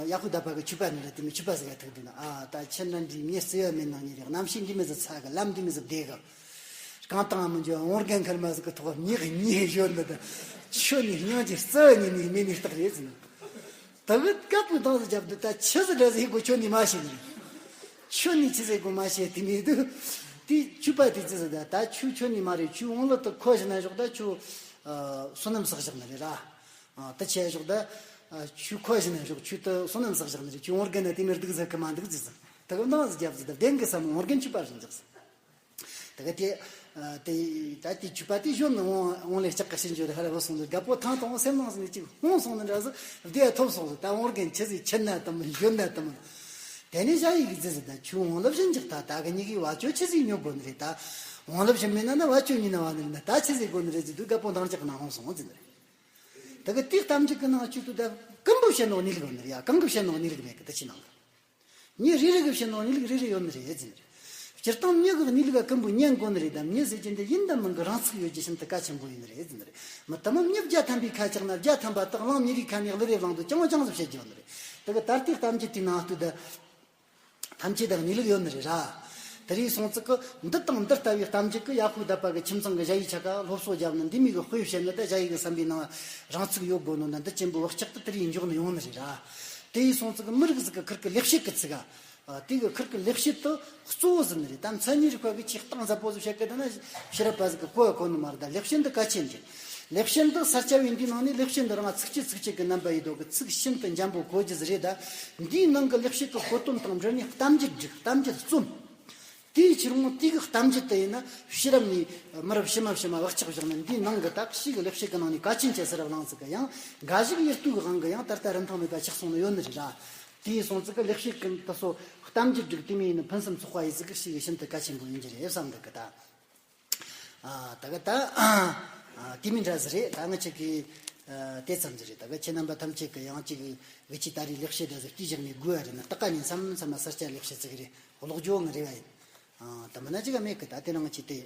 ཡ་ཧུ་དཱ་པ་གི་ཆུ་པ་ནི་ར་དེ་མི་ཆུ་པ་ཟིག་ག་ཐུག་འདུག་ན། ཨ་ད་ཁྱེད་འདྲ་འདྲའི་མྱི་བརྩེ་བ་མེད་ནང་ཉིད་རེད། རྣམ་ཤེས་འདི་མི་ཟིག་ཚ་གི། ལམ་འདི་མི་ཟིག་བདེ་གི། རྐང་ཐང་མི་འཇོག་འོང་རྒན་ཁར་མ་ཟིག་གི་ཐོག་མྱི་གི་ཉེ་ཞོར་འདི་ད་ཁྱོད་ནི་སྙིང་རྗེ་རྩ་བ་ཉིད་ནས་མེད་ནི་རྟགས་རེད་ཟེར་ན། ད་གི་དཀར་པོའི་མདངས་སུ་རྒྱབ་འདུག་ད་ཆི་ཟིག་འདྲ་ཟིག་ཡིན་དགོས་ཁྱོད་ནི་མ་ཤེས་ནི། ཁྱོད་ནི་ཆི་ཟིག་དགོས་མ་ཤེས་དེ་མི་འདུག་དེ་ཆུ་པ་དེ་ཅི་ཟིག་ད་ད་ཆུ་ཁྱོད་ནི་མ་རེད། ཆུ་འོང་ལ་ད་ཁོ་ཞིག་ན་ཞོག་ད་ཆུ་བསོད་ནམས་བསགས་བཞག་ནི་རེད་ར། ཨ་ད་ཆེ་ཞོག་ད། ཨ་ཆུ་ཁོ་ཞིག་ན་ཞོག་ཆུ་ད་བསོད་ནམས་བསགས་བཞག་ནི་རེད། ཆུ་འོང་རྒན་ན་དེ་མི་འདུག་ཟེར་གི་མ་འདུག་ཟེར་ཟེར། ད་གི་མདངས་སུ་རྒྱབ་ཟེར་ད་བདེན་གི་བསམ། འོང་རྒན་ཆུ་པ་ཞིག་འཇག་ཟེར། ད་གི་དེ་ཨ་དེ་ད་དེ་ཆུ་པ་དེ་ཞོན་ནས་འོང་འོང་ལས་ལྕགས་ཀ་ཤིན་ཅོ་རེ་ཧ་ར་བུ་སོང་ཟེར། རྒད་པོ་ཐང་དང་སེམས་ནང་ཟིན་ནས་ཅིག་ཧོང་སོང་ནི་འདྲ་ཟེར། བདེ་ཐོབ་སོང་ཟེར། ད་འོང་རྒན་ཆི་ཟིག་ཁྱེར་ན་དམ་ཞོན་ན་དམ། དེ་ནས་ཞ་ཡི་གི་ཟེར་ཟེར་ད་ཆུ་འོང་ལ་བཞིན་འཇག་ད་ད་གི་གཉིས་ཀའི་བ་ཅོ་ཆི་ཟིག་ཉོ་དགོས་ནི་རེད། ད་འོང་ལ་བཞིན་མེད་ན་ན་བ་ཅོ་ཉོ་ན་བ་ནི་རེད། ན་ད་ཆི་ཟིག་དགོས་ནི་རེད་ཟེར་དུས་རྒད་པོ་འདང་རྒྱག་གི་ན་ཧོང་སོང་ཟེར་ནི་རེད། ད་གི་དེའི་གཏམ་རྒྱུད་ཀྱི་ནང་བཅུད་དུ་ད་ཀུན་པོ་བཤད་ནོ་གནས་ལུགས་ཡོད་ནི་རེད་ཡ། གང་གི་བཤད་ནོ་གནས་ལུགས་མེད་གི། ད་ཕྱི་ནང་གི་མྱི་རེ་རེ་གི་བཤད་ནོ་གནས་ལུགས་རེ་རེ་ཡོད་ནི་རེད་ཟེར་ནི་རེད། སྤྱིར་བཏང་མྱི་གི་གནས་ལུགས་ཀ་ཀུན་པོ་ཉན་དགོས་ནི་རེད། ད་མྱི་ཟེར་གྱི་འདི་ཡིན་དང་མིན་གི་རང་ཚུགས་ཡོད་རྒྱུ་ཤིན་ཏུ་གལ་ཆེན་པོ་ཡིན་ནི་རེད་ཟེར་ནི་རེད། མི་དེ་མོ་མྱི་བརྒྱ་ཐམ་པའི་ཁ་ཆག་ན་བརྒྱ་ཐམ་པ་དག་གླང་མི་རིགས་ཁ་ནས་གླུ་རེ་བླངས་དུ་ཅང་ཅང་ཟིག་བཤད་རྒྱུ་ཡོད་ནི་རེད། ད་གི་ད་ལྟའི་གཏམ་རྒྱུད་དེའི་ནང་དུ་ད། ཐམས་ཅད་དང་གནས་ལུགས་ཡོད་ནི་རེད་ར། དེ་རིང་སོང་ཙི་གི་འདི་དང་འདི་ལྟ་བུའི་གཏམ་རྒྱུད་ཀྱི་ཡ་ཧུ་དད་པ་གི་ཁྱིམ་ཚང་གི་ཞ་ཡི་ཆ་ག་སློབ་གསོ་རྒྱབ་ནི་འདི་མི་གི་དཔེ་བཤད་ནི་ད་ཞ་ཡི་གི་བསམ་པའི་ནང་རང་ཚུགས་ཡོད་དགོས་ནོ་ན་འདི་ཅན་པོ་བག་ཆགས་དུ་དེ་རིང་འཇོག་ནི་ཡོང་ནི་རེད་ར། དེ་ཡི་སོང་ཙི་གི་མི་རིགས་ཟིག་གི་ཁུར་གི་ལེགས་བཤད་ཀྱི་ཚིག་ག་དེ་གི་ཁུར་གི་ལེགས་བཤད་དུ་གཙོ་བོ་ཟིན་ནི་རེད། ད་མཚན་ཉིད་རིག་པ་གི་ཆེས་གཏིང་ཟབ་པོ་ཟིག་བཤད་གི་ད་ན་ཕྱི་རབས་པ་ཟིག་གི་གོ་བ་གོ་ནི་མ་རེད། ད་ལེགས་བཤད་འདི་གལ་ཆེན་རེད། ལེགས་བཤད་འདི་ས་སྐྱ་བའི་འདིའི་ནང་ནས་ལེགས་བཤད་འདི་རང་ཚིགས་བཅད་ཚིགས་བཅད་ཀྱི་རྣམ་པ་ཡིན་དོ་གི་ཚིག་ཤིན་ཏུ་འཇམ་པོ་གོ་རྒྱུ་ཟིག་རེད། ད་འདིའི་ནང་གི་ལེགས་བཤད་ཀྱི་གོ་དོན་དང་འབྲེལ་ནས་གཏམ་རྒྱུད་བསྒྲིགས། གཏམ་རྒྱུད་རྩོམ། དེའི་ཕྱིར་འོང་དེ་གི་གཏམ་རྒྱུད་དེ་ཡིན་ན་ཕྱི་རབས་ནས་མི་རབས་ཕྱི་མ་ཕྱི་མ་བག་ཆགས་བཞག་ནས་འདིའི་ནང་གི་དག་ཞིག་གི་ལེགས་བཤད་ཀྱི་ནང་ནས་གལ་ཆེན་ཆེ་ཟེར་བ་ལངས་ཚིག་གི་ཡང་འགའ་ཞིག་ཡིད་རྟོན་གི་དབང་གི་ཡང་ད་ལྟ་རིན་ཐང་མེད་པ་ཆགས་སོང་ནི་ཡོད་ནི་རེད་ར། དེའི་སོང་ཚིག་གི་ལེགས་བཤད་ཀྱི་ད་སོ་གཏམ་རྒྱུད་བསྒྲིགས་དེ་མིན་ཡིན་ན་ཕུན་སུམ་ཚོགས་པ་ཡི་ཚིག་གི་ཞིག་གི་ཤིན་ཏུ་གལ་ཆེན་པོ་ཡིན་གྱི་རེད་བསམ་འདུག་གི་ད། ཨ། ད་ག་ད། ཨ། དེ་མིན་འདྲ་ཟིག་རེད། ད་ང་ཅག་གི་ཨ། དེ་ཙམ་ཟིག་རེད། ད་ག་ཁྱེད་རྣམ་པ་ཐམས་ཅད་ཀྱི་ཡང་ཅིག་གི་ཅི་ད་རེས་ལེགས་བཤད་འདི་ཟིག་ཅི་བཞག་ནས་དགོས་ཡ་རེད་ན་ད་ག་ཉིན་མཚམས་མཚམས་ལ་ས་སྐྱ་ལེགས་བཤད་ཟིག་རེད། ཀློག་རྒྱུ་ང་རེ་བ་ཡིན། ཨ། ད་མིན་ན་ཅིག་ག་མེད་གི་ད་དེ་ནང་ཅི་དེ།